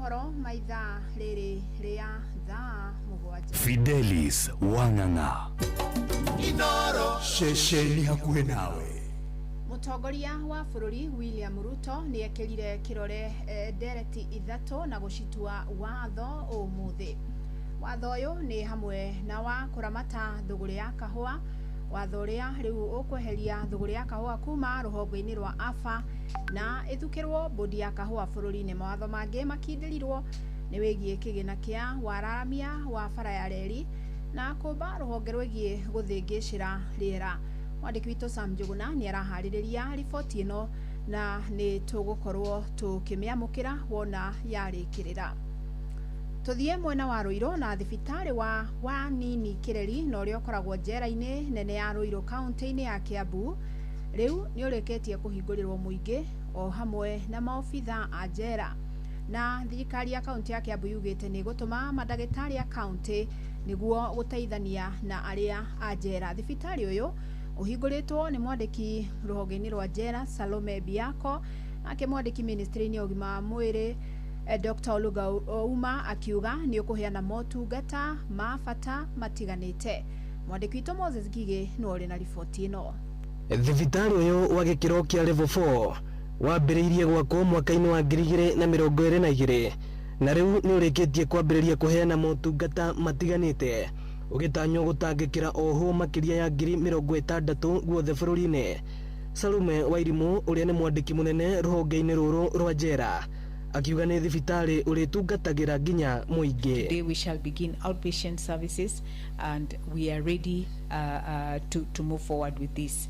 Mohoro ma ithaa rĩrĩ rĩa thaa 7. Fidelis Wang'ang'a. Inoro ceceni hakuhĩ nawe. Mũtongoria wa bũrũri William Ruto nĩ ekĩrire kĩrore ndereti ithatũ na gũcitua watho ũmũthĩ. Watho ũyũ nĩ hamwe na wa kũramata thũgũrĩ ya kahũa, watho ũrĩa rĩu ũkweheria thũgũrĩ ya kahũa kuma rũhonge-inĩ rwa AFA na ĩthukĩrwo bodi ya kahũa bũrũri-inĩ. Mawatho mangĩ makindĩrirwo nĩ wĩgiĩ kĩgĩna kĩa wararamia wa bara ya reri na kũmba rũhonge rwĩgiĩ gũthĩngĩcĩra rĩera. Mwandĩki witũ Sam Njuguna nĩ araharĩrĩria riboti ĩno na nĩ tũgũkorwo tũkĩmĩamũkĩra wona yarĩkĩrĩra. Tũthiĩ mwena wa Ruiru na thibitarĩ wa Wanini Kĩreri na ũrĩa ũkoragwo njera-inĩ nene ya Ruiru kaunti-inĩ ya Kiambu rĩu nĩ ũrĩkĩtie kũhingũrĩrwo mũingĩ o hamwe na maobitha a njera. Na thirikari ya kaunti ya Kiambu yugĩte nĩ ĩgũtũma mandagĩtarĩ a kaunti nĩguo gũteithania na arĩa a njera. Thibitarĩ ũyũ ũhingũrĩtwo nĩ mwandĩki rũhonge-inĩ rwa njera Salome Biako, nake mwandĩki ministry-inĩ ya ũgima wa mwĩrĩ Dr. Oluga Ouma akiuga nĩ ũkũheana motungata ma bata matiganĩte. Mwandĩki witũ Moses Ngigĩ nĩwe ũrĩ na riboti ĩno. Thibitarĩ ũyũ wa gĩkĩro kĩa level 4 wambĩrĩirie gwakwo mwaka-inĩ wa 2022 na rĩu nĩ ũrĩkĩtie kwambĩrĩria kũheana motungata matiganĩte, ũgĩtanywo gũtangĩkĩra ohwo makĩria ya 60,000 guothe bũrũri-inĩ. Salume Wairimũ ũrĩa nĩ mwandĩki mũnene rũhonge-inĩ rũrũ rwa njera akiuga nĩ thibitarĩ ũrĩtungatagĩra nginya mũingĩ. Today we shall begin outpatient services and we are ready to move forward with this.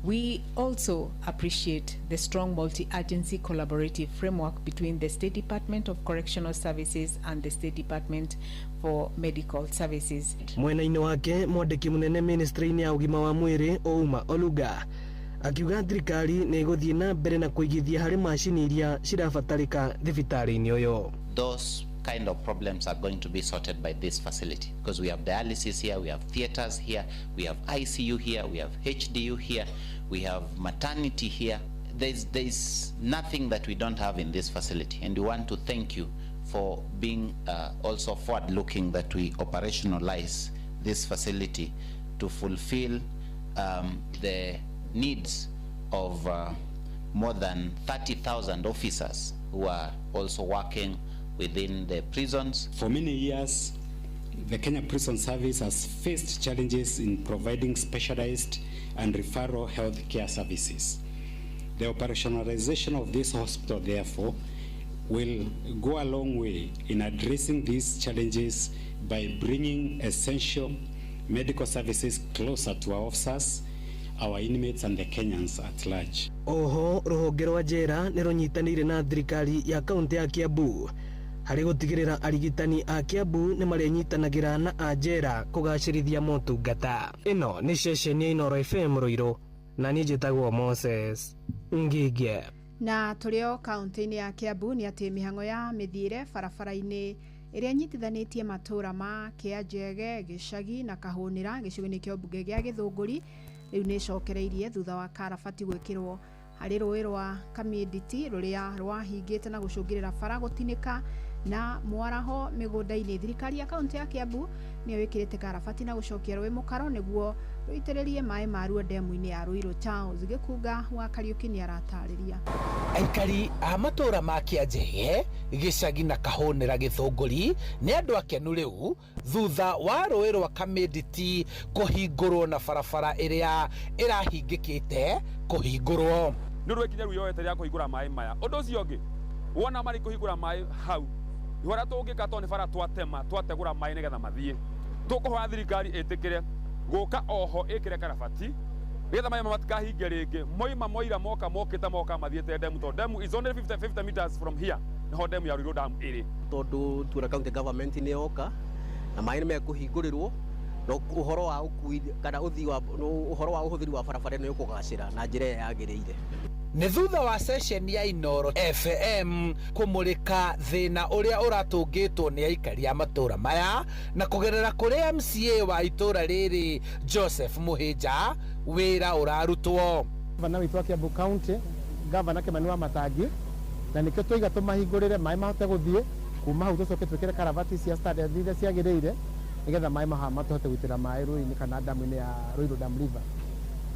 We also appreciate the strong multi-agency collaborative framework between the State Department of Correctional Services and the State Department for Medical Services. Mwena-inĩ wake, mwandĩki mũnene ministry-inĩ ya ũgima wa mwĩrĩ Ouma Oluga akiuga thirikari nĩ ĩgũthiĩ na mbere na kũigithia harĩ macini iria cirabatarĩka thibitarĩ-inĩ ũyũ. Those kind of problems are going to be sorted by this facility because we have dialysis here, we have theaters here, we have ICU here, we have HDU here, we have maternity here. There's nothing that we don't have in this facility, and we want to thank you for being also forward-looking that we operationalize this facility to fulfill the needs of more than 30,000 officers who are also working within the prisons. For many years, the Kenya Prison Service has faced challenges in providing specialized and referral health care services. The operationalization of this hospital, therefore, will go a long way in addressing these challenges by bringing essential medical services closer to our officers, our inmates and the Kenyans at large. Oho rũhonge rwa njera nĩ rũnyitanĩire na thirikari ya kaunti ya Kiambu harĩ gũtigĩrĩra arigitani a Kiambu nĩ marĩnyitanagĩra na a njera kũgacĩrithia motungata. Ĩno nĩ ceceni ya Inooro FM Ruiru na niĩ njĩtagwo Moses Ngige. Na tũrĩ o kaunti-inĩ ya Kiambu nĩ atĩ mĩhang'o ya mĩthiĩre barabara-inĩ ĩrĩa ĩnyitithanĩtie matũũra ma Kĩanjege, Gĩcagi na Kahũnĩra gĩcigo-inĩ kĩa ũmbunge gĩa Gĩthũngũri rĩu nĩ ĩcokereirie thutha wa karabati gwĩkĩrwo harĩ rũĩ rwa Kamĩnditi rũrĩa rwahingĩte na gũcũngĩrĩra bara gũtinĩka na mwaraho mĩgũnda-inĩ. Thirikari ya kaunti ya Kiambu nĩyo ĩkĩrĩte karabati na gũcokia rũĩ mũkaro nĩguo rũitĩrĩrie maĩ maruo ndemu-inĩ ya Ruiru. Charles Gĩkunga wa Kariũki nĩ aratarĩria. Aikari a matũũra ma Kĩanjege, Gĩcagi na Kahũnĩra Gĩthũngũri nĩ andũ akenu rĩu thutha wa rũĩ rwa Kamĩnditi kũhingũrwo na barabara ĩrĩa ĩrahingĩkĩte kũhingũrwo. Nĩ ũndũ wa ikinya rĩu yoete rĩa kũhingũra maĩ maya. Ũndũ ũcio ũngĩ, wona marĩ kũhingũra maĩ hau, harĩa tũngĩka tondũ nĩ bara twatema, twategũra maĩ nĩgetha mathiĩ. Tũkũhoya thirikari ĩtĩkĩre gũka oho ĩkĩre karabati nĩgetha maĩ matikahinge rĩngĩ. Moima moira moka mokĩte moka mathiĩte ndemu, tondũ ndemu is only 50 meters from here, nĩho ndemu ya Ruiru Dam ĩrĩ. Tondũ tuona county government nĩ yoka na maĩ nĩ mekũhingũrĩrwo na ũhoro wa ũkui kana ũthii wa ũhoro wa ũhũthĩri wa barabara nĩ ũkũgacĩra na njĩra ĩrĩa yagĩrĩire. Nĩ thutha wa ceceni ya Inooro FM kũmũrĩka thĩna ũrĩa ũratũngĩtwo nĩ aikari a matũũra maya na kũgerera kũrĩ MCA wa itũũra rĩrĩ Joseph Mũhĩnja, wĩra ũrarutwo. Gavana witũ wa Kiambu County, Gavana Kimani wa Matangi, Na nĩkĩo twaiga tũmahingũrĩre maĩ mahote gũthiĩ kuma hau, tũcoke twĩkĩre karavati cia standard iria ciagĩrĩire, nĩgetha maĩ maha tũhote gũitĩra maĩ rũĩ-inĩ kana damu-inĩ ya Ruiru Dam River.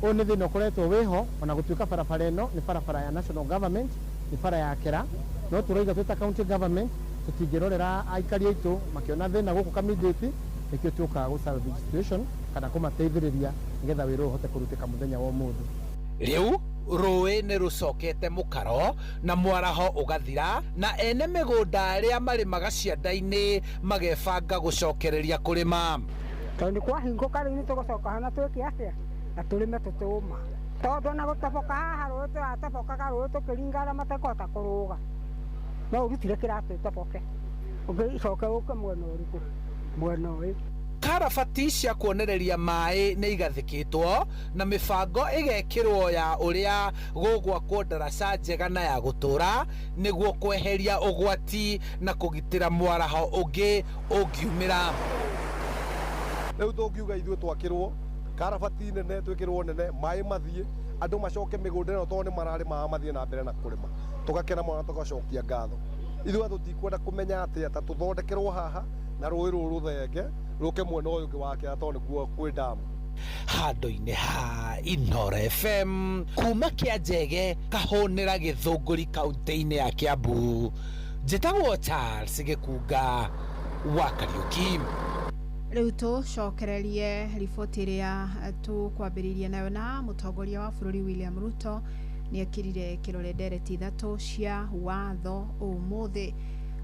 Ũyũ nĩ thĩna ũkoretwo wĩho, ona gũtuĩka barabara ĩno nĩ barabara ya national government, nĩ bara ya kera, no tũrauga twĩ ta county government tũtingĩrorera aikari aitũ makĩona thĩna gũkũ Kaminditi. Nĩkĩo tũkaga gũ salvage situation kana kũmateithĩrĩria nĩgetha wĩra ũyũ ũhote kũrutĩka mũthenya wa ũmũthĩ. Rĩu rũĩ nĩ rũcokete mũkaro na mwaraho ũgathira, na ene mĩgũnda arĩa marĩmaga cianda-inĩ magebanga gũcokereria kũrĩma. Tondũ nĩ kwahingũka, rĩu nĩ tũgũcoka hana twĩke atĩa na tũrĩme tũtũma, tondũ ona gũtoboka haha rũĩ tũratobokaga rũĩ tũkĩringa arĩa matekũhota kũrũga, no ũrutire kĩratũ ũtoboke ũgĩcoke ũke mwena ũrĩkũ, mwena ũyũ. Karabati cia kuonereria maĩ nĩ igathĩkĩtwo na mĩbango ĩgekĩrwo ya ũrĩa gũgwakwo ndaraca njega na ya gũtũra, nĩguo kweheria ũgwati na kũgitĩra mwaraho ũngĩ ũngiumĩra. Rĩu tũngiuga ithuĩ twakĩrwo karabati nene, twĩkĩrwo nene, maĩ mathiĩ, andũ macoke mĩgũnda ĩno, tondũ nĩ mararĩmaga, mathiĩ na mbere na kũrĩma, tũgakena mũno na tũgacokia ngatho. Ithuĩ tũtikwenda kũmenya atĩa ta tũthondekerwo haha na rũĩ rũrũ rũthenge rũke mwena ũyũ ũngĩ wa kĩara, tondũ nĩkuo kwĩ damu. Handũ-inĩ ha Inooro FM kuma Kĩanjege, Kahũnĩra, Gĩthũngũri, kaunti-inĩ ya Kiambu, njĩtagwo Charles Gĩkunga wa Kariũki. Rĩu tũcokererie riboti ĩrĩa tũkwambĩrĩirie nayo, na mũtongoria wa bũrũri William Ruto nĩ ekĩrire kĩrore ndereti ithatũ cia watho ũmũthĩ.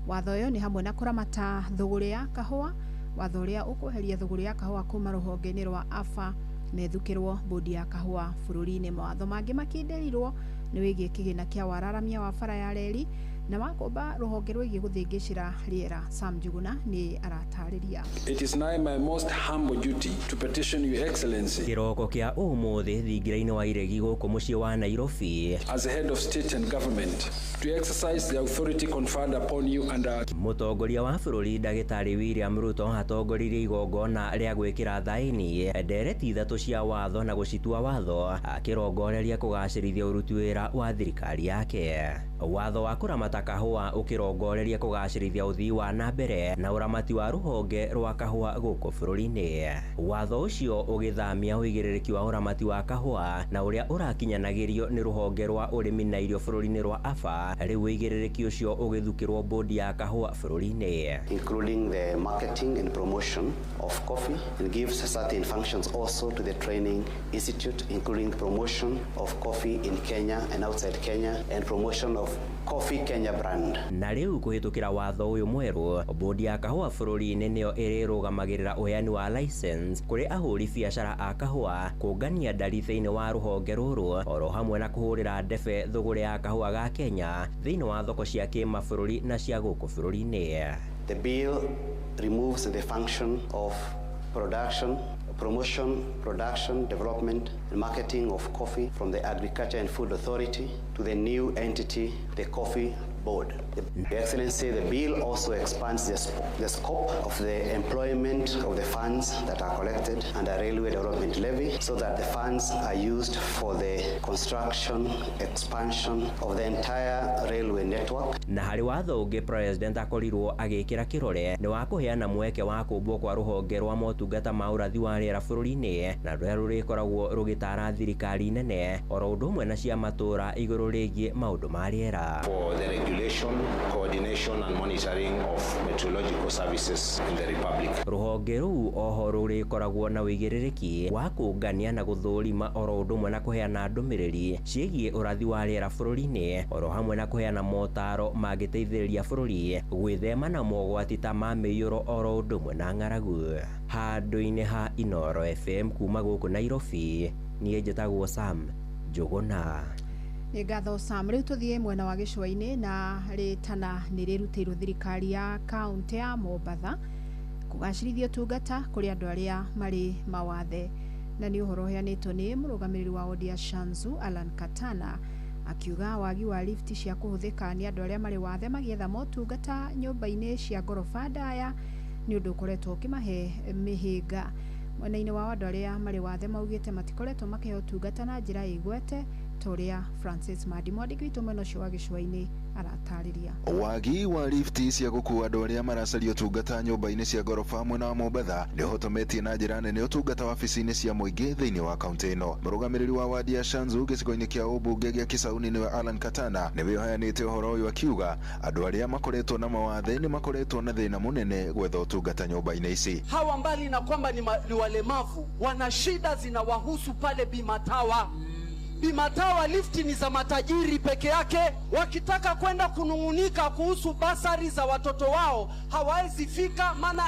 Watho ũyũ nĩ hamwe na kũramata thũgũrĩ ya kahũa, watho ũrĩa ũkweheria thũgũrĩ ya kahũa kuma rũhonge-inĩ rwa AFA na ĩthukĩrwo bodi ya kahũa bũrũri-inĩ. Mawatho mangĩ makindĩrirwo nĩ wĩgiĩ kĩgĩna kĩa wararamia wa bara ya reri na wakũmba rũhonge rwĩgiĩ gũthĩngĩcĩra rĩera. Sam Njuguna nĩ aratarĩria. It is now my most humble duty to petition Your Excellency Kĩroko kĩa ũmũthĩ thingira-inĩ wa iregi gũkũ mũciĩ wa Nairobi, as the head of state and government to exercise the authority conferred upon you under Mũtongoria wa bũrũri Ndagĩtarĩ William Ruto atongoririe igongona rĩa gwĩkĩra thaĩni ndereti ithatũ cia watho na gũcitua watho, akĩrongoreria kũgacĩrithia ũruti wĩra wa thirikari yake. Watho wa kũramata kahũa ũkĩrongoreria kũgacĩrithia ũthii wa na mbere na ũramati wa rũhonge rwa kahũa gũkũ bũrũri-inĩ. Watho ũcio ũgĩthamia ũigĩrĩrĩki wa ũramati wa kahũa na ũrĩa ũrakinyanagĩrio nĩ rũhonge rwa ũrĩmi na irio bũrũri-inĩ rwa AFA, rĩu ũigĩrĩrĩki ũcio ũgĩthukĩrwo bodi ya kahũa bũrũri-inĩ. Including the marketing and promotion of coffee, and gives certain functions also to the training institute, including promotion of coffee in Kenya and outside Kenya, and promotion of Coffee Kenya brand. Na rĩu kũhĩtũkĩra watho ũyũ mwerũ, bodi ya kahũa bũrũri-inĩ nĩyo ĩrĩrũgamagĩrĩra ũheani wa license kũrĩ ahũri biacara a kahũa, kũngania ndari thĩinĩ wa rũhonge rũrũ, oro hamwe na kũhũrĩra ndebe thũgũrĩ ya kahũa ga Kenya thĩinĩ wa thoko cia kĩmabũrũri na cia gũkũ bũrũri-inĩ. The bill removes the function of production, promotion, production, development, and marketing of coffee from the Agriculture and Food Authority to the new entity, the Coffee Board. Your Excellency, the bill also expands the scope of the employment of the funds that are collected under Railway Development Levy, so that the funds are used for the construction, expansion of the entire railway network. Na harĩ watho ũngĩ president akorirwo agĩkĩra kĩrore nĩ wa kũheana mweke wa kũmbwo kwa rũhonge rwa motungata ma ũrathi wa rĩera bũrũri-inĩ, na rũrĩa rũrĩkoragwo rũgĩtara thirikari nene oro ũndũ ũmwe na cia matũũra igũrũ rĩgiĩ maũndũ ma rĩera. For the regulation, coordination and monitoring of meteorological services in the Republic. Rũhonge rũu oho rũrĩkoragwo na ũigĩrĩrĩki wa kũngania na gũthũrima oro ũndũ ũmwe na kũheana ndũmĩrĩri ciĩgiĩ ũrathi wa rĩera bũrũri-inĩ, oro hamwe na kũheana motaro mangĩteithĩrĩria bũrũri gwĩthema na mogwati ta ma mĩiyũro oro ũndũ ũmwe na ng'aragu. Handũ-inĩ ha Inooro FM kuma gũkũ Nairobi, niĩ njĩtagwo Sam Njũgũna. Nĩ ngatho Sam. Rĩu tũthiĩ mwena wa gĩcũa-inĩ, na rĩtana nĩ rĩrutĩirwo thirikari ya kaũntĩ ya Mombatha kũgacĩrithia ũtungata kũrĩ andũ arĩa marĩ mawathe, na nĩ ũhoro ũheanĩtwo nĩ mũrũgamĩrĩri wa wodi ya Shanzu Alan Katana, akiuga wagi wa lift cia kũhũthĩka nĩ andũ arĩa marĩ wathe magĩetha motungata nyũmba-inĩ cia ngoroba ndaya nĩ ũndũ ũkoretwo ũkĩmahe mĩhĩnga. Mwena-inĩ wa andũ arĩa marĩ wathe maugĩte matikoretwo makĩheo ũtungata na njĩra ĩgwete Ta ũrĩa Francis Madi, mwandĩki witũ mwena ũcio wa gĩcũa-inĩ, aratarĩria. Wagi wa lifti cia gũkua andũ arĩa maracaria ũtungata nyũmba-inĩ cia ngoroba mwena wa Mombatha nĩ ũhotometie na njĩra nene ũtungata wabici-inĩ cia mũingĩ thĩinĩ wa kaunti ĩno. Mũrũgamĩrĩri wa wadi ya Shanzu gĩcigo-inĩ kĩa ũmbunge gĩa Kisauni nĩwe Alan Katana nĩwe ũheanĩte ũhoro ũyũ, akiuga andũ arĩa makoretwo na mawathe nĩ makoretwo na thĩna mũnene gwetha ũtungata nyũmba-inĩ ici. Hawa mbali na kwamba ni walemavu, wana shida zinawahusu pale Bimatawa. Bimatawa lifti ni za matajiri peke yake. Wakitaka kwenda kunung'unika kuhusu basari za watoto wao hawawezi fika, maana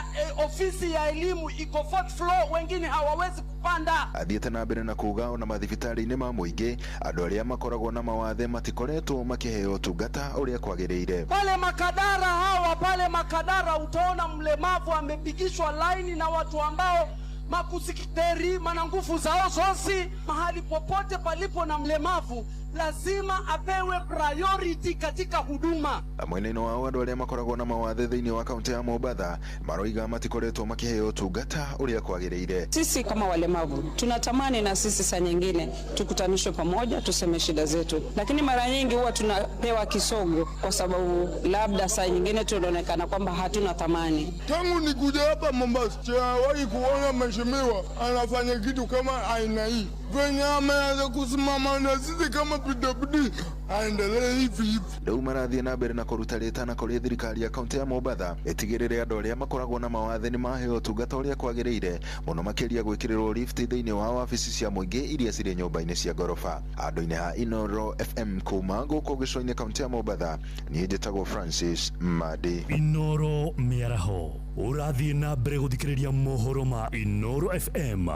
ofisi ya elimu iko fourth floor, wengine hawawezi kupanda. Athiĩte na mbere na kuga ona mathibitarĩ-inĩ ma mũingĩ andũ arĩa makoragwo na mawathe matikoretwo makĩheo ũtungata ũrĩa kwagĩrĩire. Pale Makadara, hawa pale Makadara utaona mlemavu amepigishwa laini na watu ambao makusikiteri mana nguvu zao zosi. Mahali popote palipo na mlemavu lazima apewe priority katika huduma. Mwena-inĩ wao andũ arĩa makoragwo na mawathe thĩinĩ wa kaunti ya Mombatha maroiga matikoretwo makĩheo ũtungata ũrĩa kwagĩrĩire. Sisi kama walemavu tunatamani na sisi saa nyingine tukutanishwe pamoja, tuseme shida zetu, lakini mara nyingi huwa tunapewa kisogo kwa sababu labda saa nyingine tunaonekana kwamba hatuna thamani. Tangu nikuja hapa Mombasa sijawahi kuona mheshimiwa anafanya kitu kama aina hii. Venye ameanza kusimama na sisi kama PWD, aendelee hivi hivi. Rĩu marathiĩ na mbere na kũruta rĩtana kũrĩ thirikari ya kaunti ya Mombatha ĩtigĩrĩre andũ arĩa makoragwo na mawathe nĩ maheo ũtungata ũrĩa kwagĩrĩire, mũno makĩria gwĩkĩrĩrwo lift thĩinĩ wa wabici cia mũingĩ iria cirĩ nyũmba-inĩ cia ngoroba. Andũ-inĩ ha Inoro FM kuma gũkũ gĩcũa-inĩ kaunti ya Mombatha, niĩ njĩtagwo Francis Madi. Inoro mĩaraho, ũrathiĩ na mbere gũthikĩrĩria mohoro ma Inoro FM.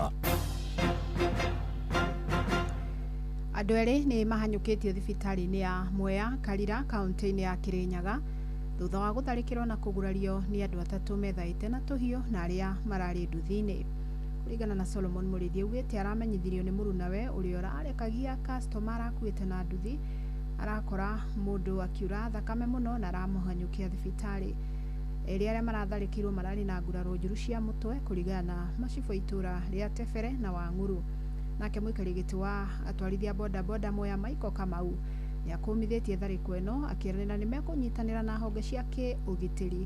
Andũ erĩ nĩ mahanyũkĩtio thibitarĩ-inĩ ya Mwea Karira kaunti-inĩ ya Kirinyaga thutha wa gũtharĩkĩrwo na kũgurario nĩ andũ atatũ methaĩte na tũhiũ na arĩa mararĩ nduthi-inĩ. Kũringana na Solomon Mũrĩithi, augĩte aramenyithirio nĩ mũrunawe ũrĩa ũrarekagia customer arakuĩte na nduthi arakora mũndũ akiura thakame mũno na aramũhanyũkia thibitarĩ. Erĩ arĩa maratharĩkĩirwo mararĩ na nguraro njũru cia mũtwe kũringana na macibũ a itũra rĩa Tebere na Wang'uru. Nake mũikari gĩtĩ wa atwarithia bodaboda Mwea Michael Kamau nĩ akũmithĩtie tharĩko ĩno, akĩeranĩra nĩ mekũnyitanĩra na honge cia kĩũgitĩri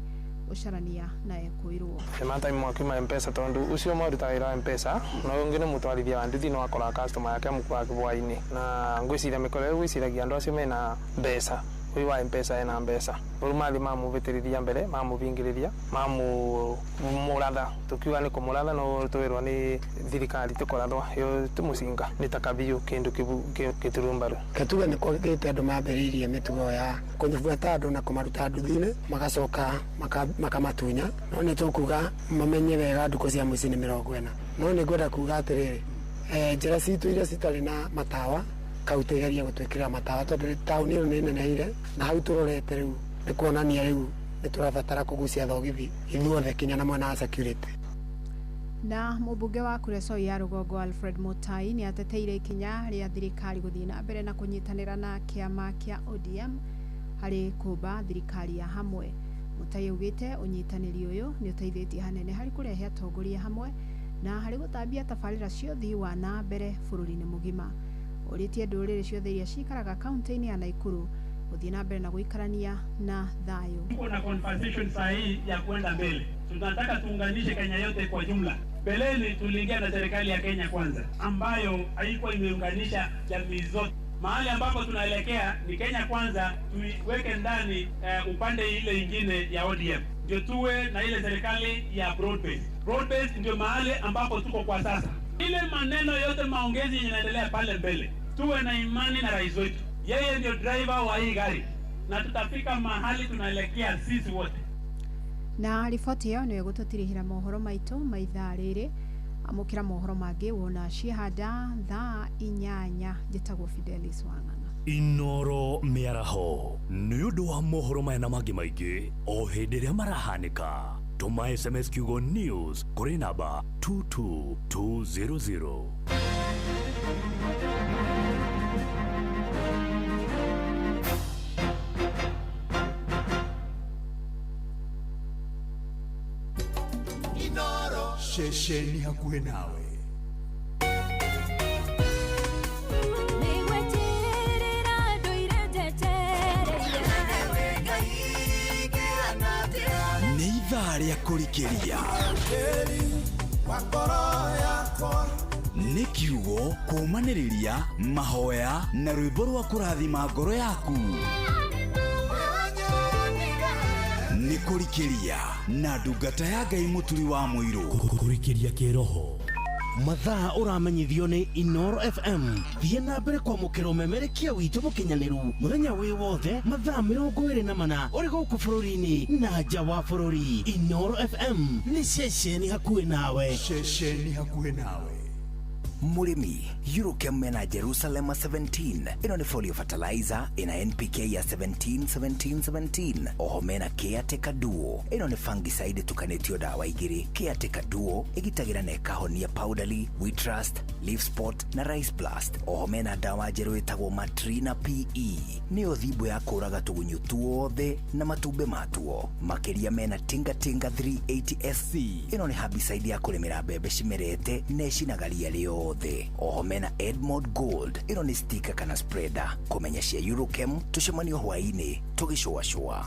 gũcarania na ekũirwo. Nĩ mwakiuma Mpesa tondu ucio marutaga wĩra wa Mpesa na ũyũ ũngĩ nĩ mũtwarithia wa nduthi no akoraga customer yake amũkuaga kĩbwainĩ, na ngwĩciria mĩkora ĩyo gwĩciragia andũ acio mena mbeca, ũyũ wa Mpesa ena mbeca, rĩu mathi mamũbĩtĩrĩria mbere, mamũbingĩrĩria, mamũratha, tũkiuga nĩ kũmũratha no twĩrwo nĩ thirikari tũkũrathwo ĩyo tũmũcinga nĩ ta kabiũ kĩndũ gĩturumbaru. Gatuga nĩ kwagĩte andũ mambĩrĩirie mĩtugo ya kũbuata andũ na kũmaruta nduthi-inĩ magacoka makamatunya, no nĩ tũkuga mamenye wega ndukũ cia mũici nĩ 40. No nĩ ngwenda kuga atĩrĩrĩ, njĩra citũ iria citarĩ na matawa kaunti ĩgerie gũtwĩkĩrĩra matawa tondũ taũni ĩno nĩ neneire na hau tũrorete rĩu nĩ kuonania rĩu nĩ tũrabatara kũgucia thogithi ithuothe kinya na mwena wa security. Na mũmbunge wa Kuresoi ya rũgongo Alfred Mutai nĩ ateteire ikinya rĩa thirikari gũthiĩ na mbere na kũnyitanĩra na kĩama kĩa ODM harĩ kũmba thirikari ya hamwe. Mutai augĩte ũnyitanĩri ũyũ nĩ ũteithĩtie hanene harĩ kũrehe atongoria hamwe na harĩ gũtambia tabarĩra cia ũthii wa na mbere bũrũri-inĩ mũgima. Ũrĩtie ndũrĩrĩ ciothe iria cikaraga kaunti-inĩ ya Nakuru gũthiĩ na mbere na gũikarania na thayũ. Tuko na conversation sahihi ya kwenda mbele. Tunataka tuunganishe Kenya yote kwa jumla. Mbeleni tuliingia na serikali ya Kenya Kwanza ambayo haikuwa imeunganisha jamii zote. Mahali ambapo tunaelekea ni Kenya Kwanza tuiweke ndani upande ile ingine ya ODM, ndio tuwe na ile serikali ya broad base. Broad base ndio mahali ambapo tuko kwa sasa. Ile maneno yote maongezi yanaendelea pale mbele, tuwe na imani na rais wetu, yeye ndio driver wa hii gari na tutafika mahali tunaelekea sisi wote. Na riboti ĩyo nĩyo ĩgũtũtirihĩra mohoro maitũ ma ithaa rĩrĩ. Amũkĩra mohoro mangĩ wona ciehanda thaa 8. Njĩtagwo Fidelis Wang'ang'a. Inoro mĩaraho nĩ ũndũ wa mohoro maya na mangĩ maingĩ o hĩndĩ ĩrĩa marahanĩka. Tũma SMS kiugo news kũrĩ namba 22200. Ceceni hakuhĩ nawe. Ithaa rĩa kũrikĩria nĩ kiugo kũũmanĩrĩria mahoya na rwĩmbo rwa kũrathima ngoro yaku. Nĩ kũrikĩria na ndungata ya Ngai Mũturi wa Mũirũ. Kũrikĩria kĩroho. Mathaa ũramenyithio nĩ Inoro FM. Thiĩ na mbere kwamũkĩra ũmemerekia witũ mũkinyanĩru mũthenya wĩ wothe mathaa 24 ũrĩ gũkũ bũrũri-inĩ na nja wa bũrũri. Inoro FM nĩ ceceni hakuhĩ nawe. Ceceni hakuhĩ nawe. Mũrĩmi, Eurochem mena Jerusalem 17. Ĩno nĩ folio fertilizer ĩna NPK ya 17 17 17. Oho mena Caretaker Duo. Ĩno nĩ fungicide ĩtukanĩtio ndawa igĩrĩ. Caretaker Duo ĩgitagĩra na ĩkahonia powdery, wheat rust, leaf spot na rice blast. Oho mena ndawa njerũ ĩtagwo Matrina PE. Nĩyo thimbũ ya kũraga tũgunyũ tuothe na matumbĩ matuo. Makĩria mena Tinga Tinga 380 SC. Ĩno nĩ herbicide ya kũrĩmĩra mbembe cimerete na ĩcinaga ria rĩothe. Oho mena Edmond Gold. Ĩno nĩ sticker kana spreader. Kũmenya cia Eurochem tũcemanio hwaĩ-inĩ tũgĩcũacũa.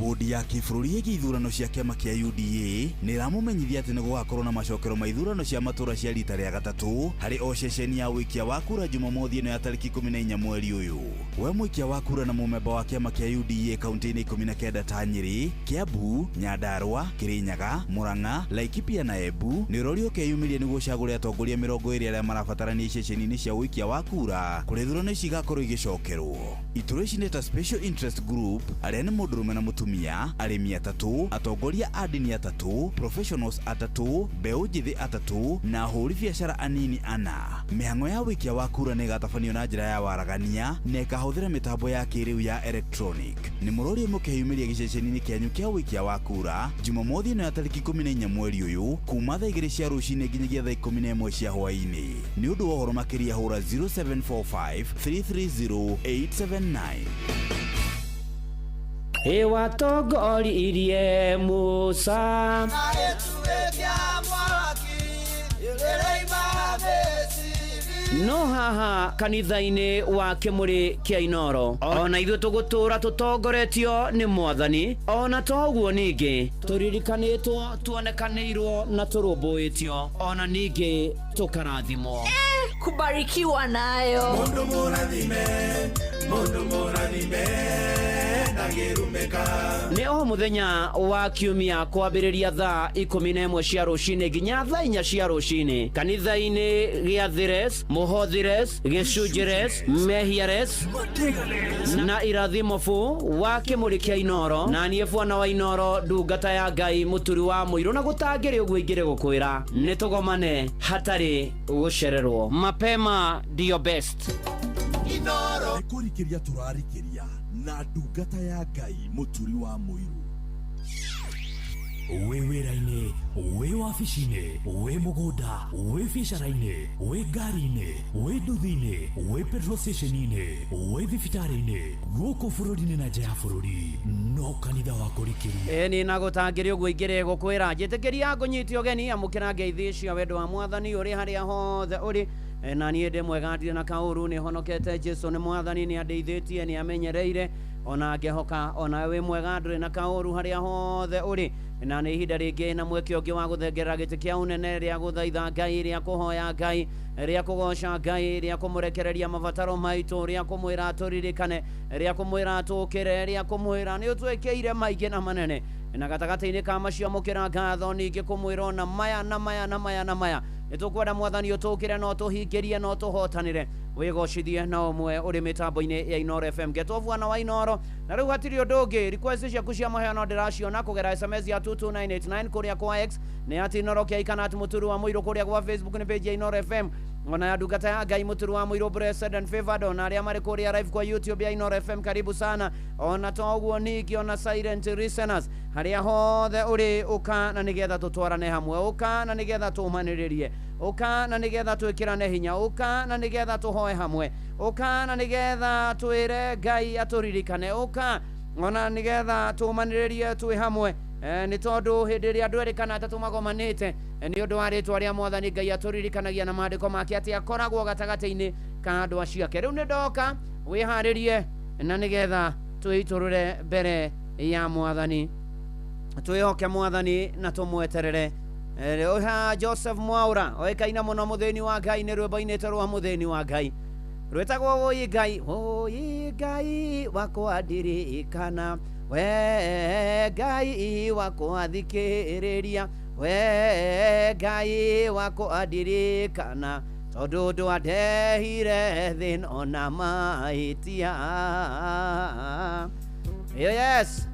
Bodi ya kĩbũrũri ĩgiĩ ithurano cia kĩama kĩa UDA nĩ ĩramũmenyithia atĩ nĩ gũgakorwo na macokero ma ithurano cia matũra cia rita rĩa gatatũ harĩ o ceceni ya ũikia wa kura Jumamothi ĩno ya tarĩki 14 mweri ũyũ. We mũikia wa kura na mũmemba wa kĩama kĩa UDA kaunti-inĩ 19 ta Nyĩrĩ, Kiambu, Nyandarua, Kĩrĩnyaga, Murang'a, Laikipia na Embu nĩ ũrorio ũkeyumĩria nĩguo ũcagũre atongoria 20 arĩa marabatarania ceceni-inĩ cia ũikia wa kura kũrĩa ithurano ici igakorwo igĩcokerwo. Iturwa ici nĩ ta Special Interest Group arĩa nĩ mũndũrũme na mũtumia, arĩmi atatũ, atongoria a ndini atatũ, professionals atatũ, mbeũ njĩthĩ atatũ na ahũri biacara anini ana. Mĩhang'o ya ũikia wa kura nĩ ĩgatabanio na njĩra ya waragania na ĩkahũthĩra mĩtambo ya kĩrĩu ya electronic. Nĩ mũrorio mũkeyumĩria gĩceceni-inĩ kĩanyu kĩa ũikia wa kura Jumamothi ĩno ya tarĩki 14 mweri ũyũ kuma thaa 2 cia rũcinĩ nginyagia thaa 11 cia hwaĩ-inĩ. Nĩ ũndũ wa ũhoro makĩria hũra 0745 330 879. Ĩwatongoririe Musa no haha kanitha-inĩ wa kĩmũrĩ kĩa Inoro ona ithuĩ tũgũtũra tũtongoretio nĩ Mwathani, ona to ũguo ningĩ tũririkanĩtwo, tuonekanĩirwo na tũrũmbũĩtio, ona ningĩ tũkarathimwo. Kubarikiwa nayo. Mundu mũrathime, mundu mũrathime ndangĩrumĩka. Nĩ o mũthenya wa kiumia kwambĩrĩria thaa 11 cia rũcinĩ nginya thaa 4 cia rũcinĩ kanitha-inĩ gĩa Thires, Mũhothires, Gĩcunjires, Mehiares na Irathimobu wa kĩmũrĩ kĩa Inoro na niĩ bwana wa Inoro ndungata ya Ngai Mũturi wa Mũirũ na gũtangĩrĩ ũguo ingĩrĩ gũkwĩra nĩ tũgomane hatarĩ gũcererwo. Mapema ndio best. Inoro nĩ kũrikĩria tũrarikĩria na ndungata ya Ngai Mũturi wa Mũirũ. Wĩ wĩra-inĩ, wĩ wabici-inĩ, wĩ mũgũnda, wĩ biacara-inĩ, wĩ ngari-inĩ, wĩ nduthi-inĩ, wĩ petrol station-inĩ, wĩ thibitarĩ-inĩ, gũkũ bũrũri-inĩ na nja ya bũrũri, no kanitha wa kũrikĩria. Ĩni na gũtangĩrĩ ũguo ingĩrĩ gũkwĩra njĩtĩkĩria ngũnyite ũgeni amũkĩra ngeithi cia wendo wa Mwathani ũrĩ harĩa hothe ũrĩ. Na niĩ ndĩ mwega ndirĩ na kaũru, nĩ honokete. Jesu nĩ Mwathani, nĩ andeithĩtie, nĩ amenyereire ona ngehoka ona wĩ mwega ndũrĩ na kaũru harĩa hothe ũrĩ. Na nĩ ihinda rĩngĩ na mweke ũngĩ wa gũthengerera gĩtĩ kĩa ũnene rĩa gũthaitha Ngai, rĩa kũhoya Ngai, rĩa kũgoca Ngai, rĩa kũmũrekereria mabataro maitũ, rĩa kũmwĩra tũririkane, rĩa kũmwĩra tũkĩre, rĩa kũmwĩra nĩ ũtwĩkĩire maingĩ na manene. Na gatagatĩ-inĩ ka macio amũkĩra ngatho, ningĩ kũmwĩra ona maya na maya na maya na maya. Nĩ tũkwenda Mwathani ũtũkĩre no tũhingĩrie no tũhotanĩre wĩgocithie na ũmwe ũrĩ mĩtambo-inĩ ya Inoro FM. Ngetwo bwana wa Inoro na rĩu hatirĩ ũndũ ũngĩ. Request ciaku cia maheo no ndĩraciona kũgera SMS ya 22989 kũrĩa kwa X nĩ at Inoro K kana at Mũturi wa Mũirũ, kũrĩa gwa Facebook nĩ page ya Inoro FM ona ya ndungata ya Ngai Mũturi wa Mũirũ blessed and favored, ona arĩa marĩ kũrĩa live kwa YouTube ya Inoro FM karibu sana. Ona to ũguo ningĩ ona silent listeners harĩa hothe ũrĩ, ũka na nĩgetha tũtwarane hamwe, ũka na nĩgetha tũmanĩrĩrie, ũka na nĩgetha twĩkĩrane hinya, ũka na nĩgetha tũhoe hamwe, ũka na nĩgetha twĩre Ngai atũririkane, ũka ona nĩgetha tũmanĩrĩrie twĩ hamwe. Nĩ tondũ hĩndĩ ĩrĩa andũ erĩ kana atatũ magomanĩte nĩ ũndũ wa rĩtwa rĩa Mwathani Ngai atũririkanagia na maandĩko make atĩ akoragwo gatagatĩ-inĩ ka andũ acio ake. Rĩu nĩ ndoka, wĩharĩrie na nĩgetha Twĩitũrũre mbere ya mwathani, twĩhoke mwathani na tũmweterere. Oha Joseph Mwaura oĩkaine mũno mũthĩni wa Ngai nĩ rwĩmbo inĩte rwa mũthĩni wa Ngai rwĩtagwo Wũi Ngai. Wũi Ngai wakwa ndirikana, we Ngai wakwa thikĩrĩria, we Ngai wakwa ndirikana, tondũ ndwandehire thĩ ona mahĩtia. Yes.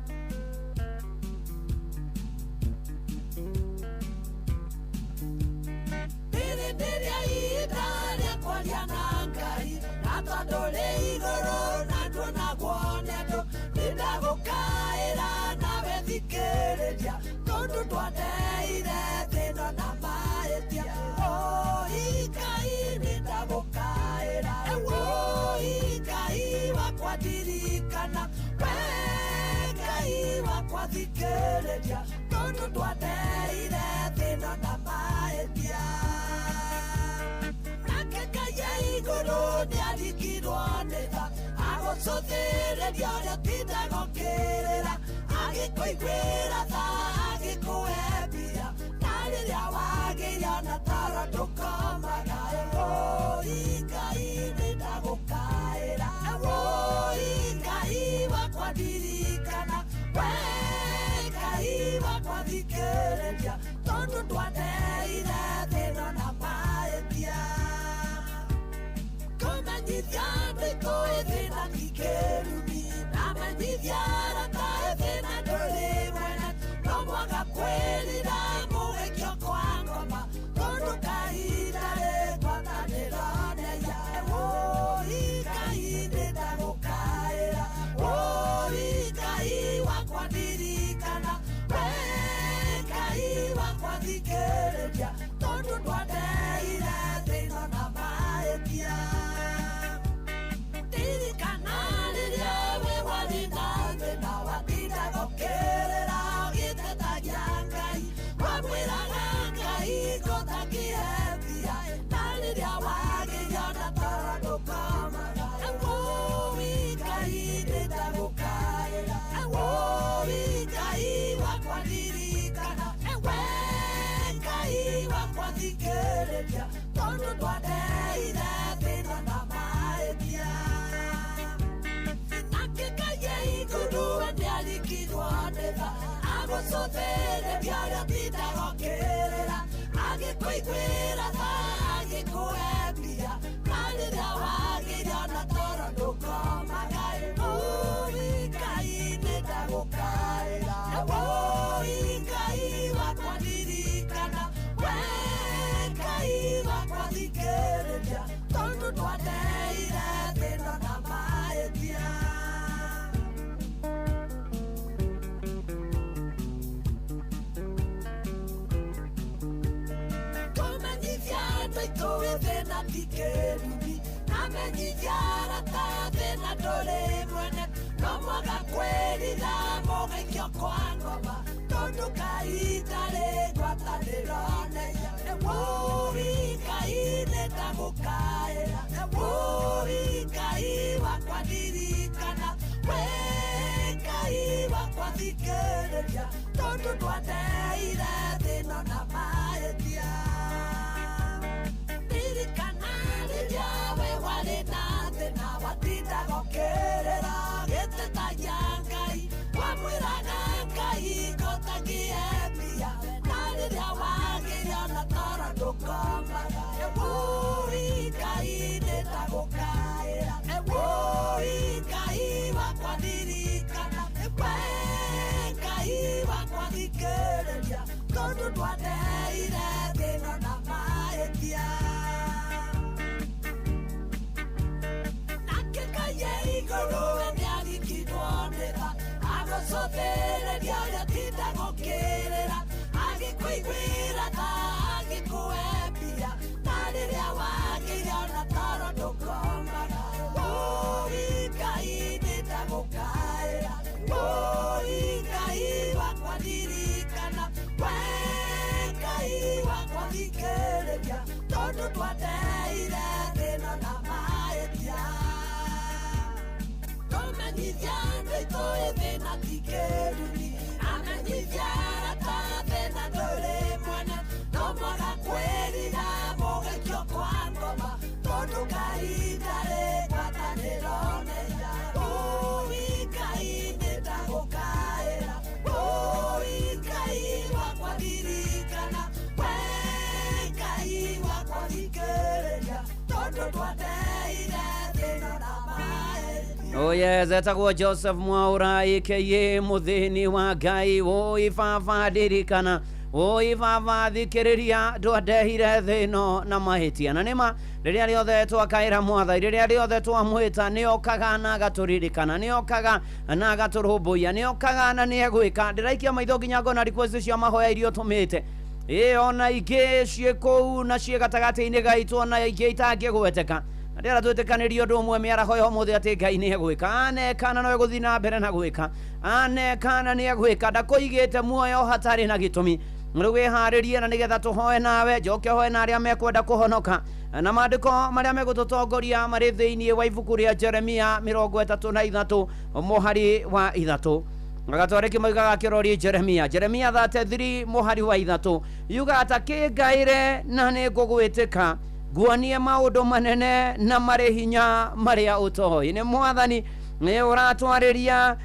Yes, etagwo Joseph Mwaura aka muthini wa Ngai. Woi baba ndirikana, woi baba thikĩrĩria, ndwandehire thĩ ĩno na mahĩtia. Na nĩma rĩrĩa rĩothe twakaĩra Mwathani, rĩrĩa rĩothe twamwĩta, nĩokaga na agatũririkana, nĩokaga na agatũrũmbũiya, nĩokaga na nĩegwĩka. Ndĩraikia maitho nginya ngona request cia mahoya iria ũtũmĩte, ĩ ona ingĩ ciĩ kũu na ciĩ gatagatĩ-inĩ gaitũ, ona ingĩ itangĩgweteka. Na ndĩrenda twĩtĩkanĩrie ũndũ ũmwe mĩaraho ya ũmũthĩ atĩ Ngai nĩegwĩka, aneka na no egũthiĩ na mbere na gwĩka, aneka na nĩegwĩka, ndakũigĩte muoyo hatarĩ na gĩtũmi. Rĩu wĩharĩrie na nĩgetha tũhoe nawe, njoke hoe na arĩa mekwenda kũhonoka. Na maandĩko marĩa megũtũtongoria marĩ thĩinĩ wa ibuku rĩa Jeremia 33 mũhari wa 3. Agatwarĩki moigaga kĩrori Jeremia, Jeremia 33 mũhari wa 3 yuga ta kĩngaĩre na nĩngũgwĩtĩka, nguonie maũndũ manene na marĩ hinya marĩa ũtoĩ. Nĩ Mwathani nĩ ũratwarĩria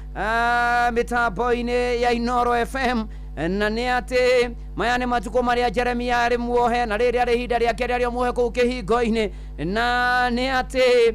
mĩtambo-inĩ ya Inoro FM, na nĩ atĩ maya nĩ matukũ marĩa Jeremia arĩ muohe, na rĩrĩa rĩ ihinda rĩake rĩarĩ muohe kũu kĩhingo-inĩ, na nĩ atĩ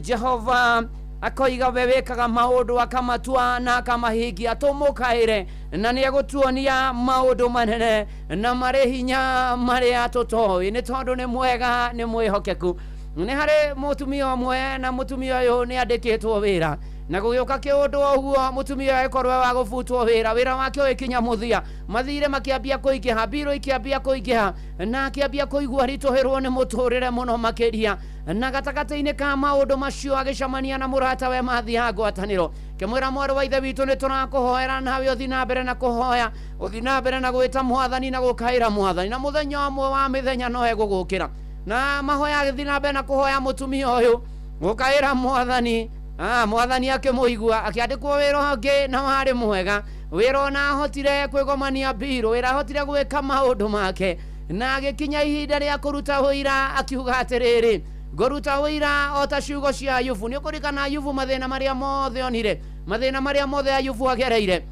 Jehova akoiga we wĩkaga maũndũ akamatua na akamahingia. Tũmũkaĩre na nĩegũtuonia maũndũ manene na marĩ hinya marĩa tũtoĩ, nĩ tondũ nĩ mwega, nĩ mwĩhokeku. Nĩ harĩ mũtumia ũmwe, na mũtumia ũyũ nĩ andĩkĩtwo wĩra, na gũgĩũka kĩũndũ o ũguo mũtumia ũyũ agĩkorwo wa gũbutwo wĩra, wĩra wake ũgĩkinya mũthia, mathire makĩambia kũingĩha, mbirũ ikĩambia kũingĩha, na akĩambia kũigua ritũhĩrwo nĩ mũtũrĩre mũno makĩria. Na gatagatĩ-inĩ ka maũndũ macio agĩcemania na mũratawe mathiaga ngwatanĩro, kĩmwĩra mwarĩ wa ithe witũ nĩ tũrakũhoera, nawe ũthiĩ na mbere na kũhoya, ũthiĩ na mbere na gwĩta Mwathani na gũkaĩra Mwathani, na mũthenya ũmwe wa mĩthenya no egũgũkĩra. Na mahoya agĩthiĩ na mbere na kũhoya mũtumia ũyũ gũkaĩra Mwathani. Mwathani akĩmũigua, akĩandĩkwo wĩra ũngĩ na warĩ mwega, wĩra ona ahotire kwĩgomania mbirũ, wĩra ahotire gwĩka maũndũ make, na agĩkinya ihinda rĩa kũruta ũira, akiuga atĩrĩrĩ, ngũruta ũira o ta ciugo cia Ayubu. Nĩ ũkũririkana Ayubu mathĩna marĩa mothe onire, mathĩna marĩa mothe Ayubu agereire.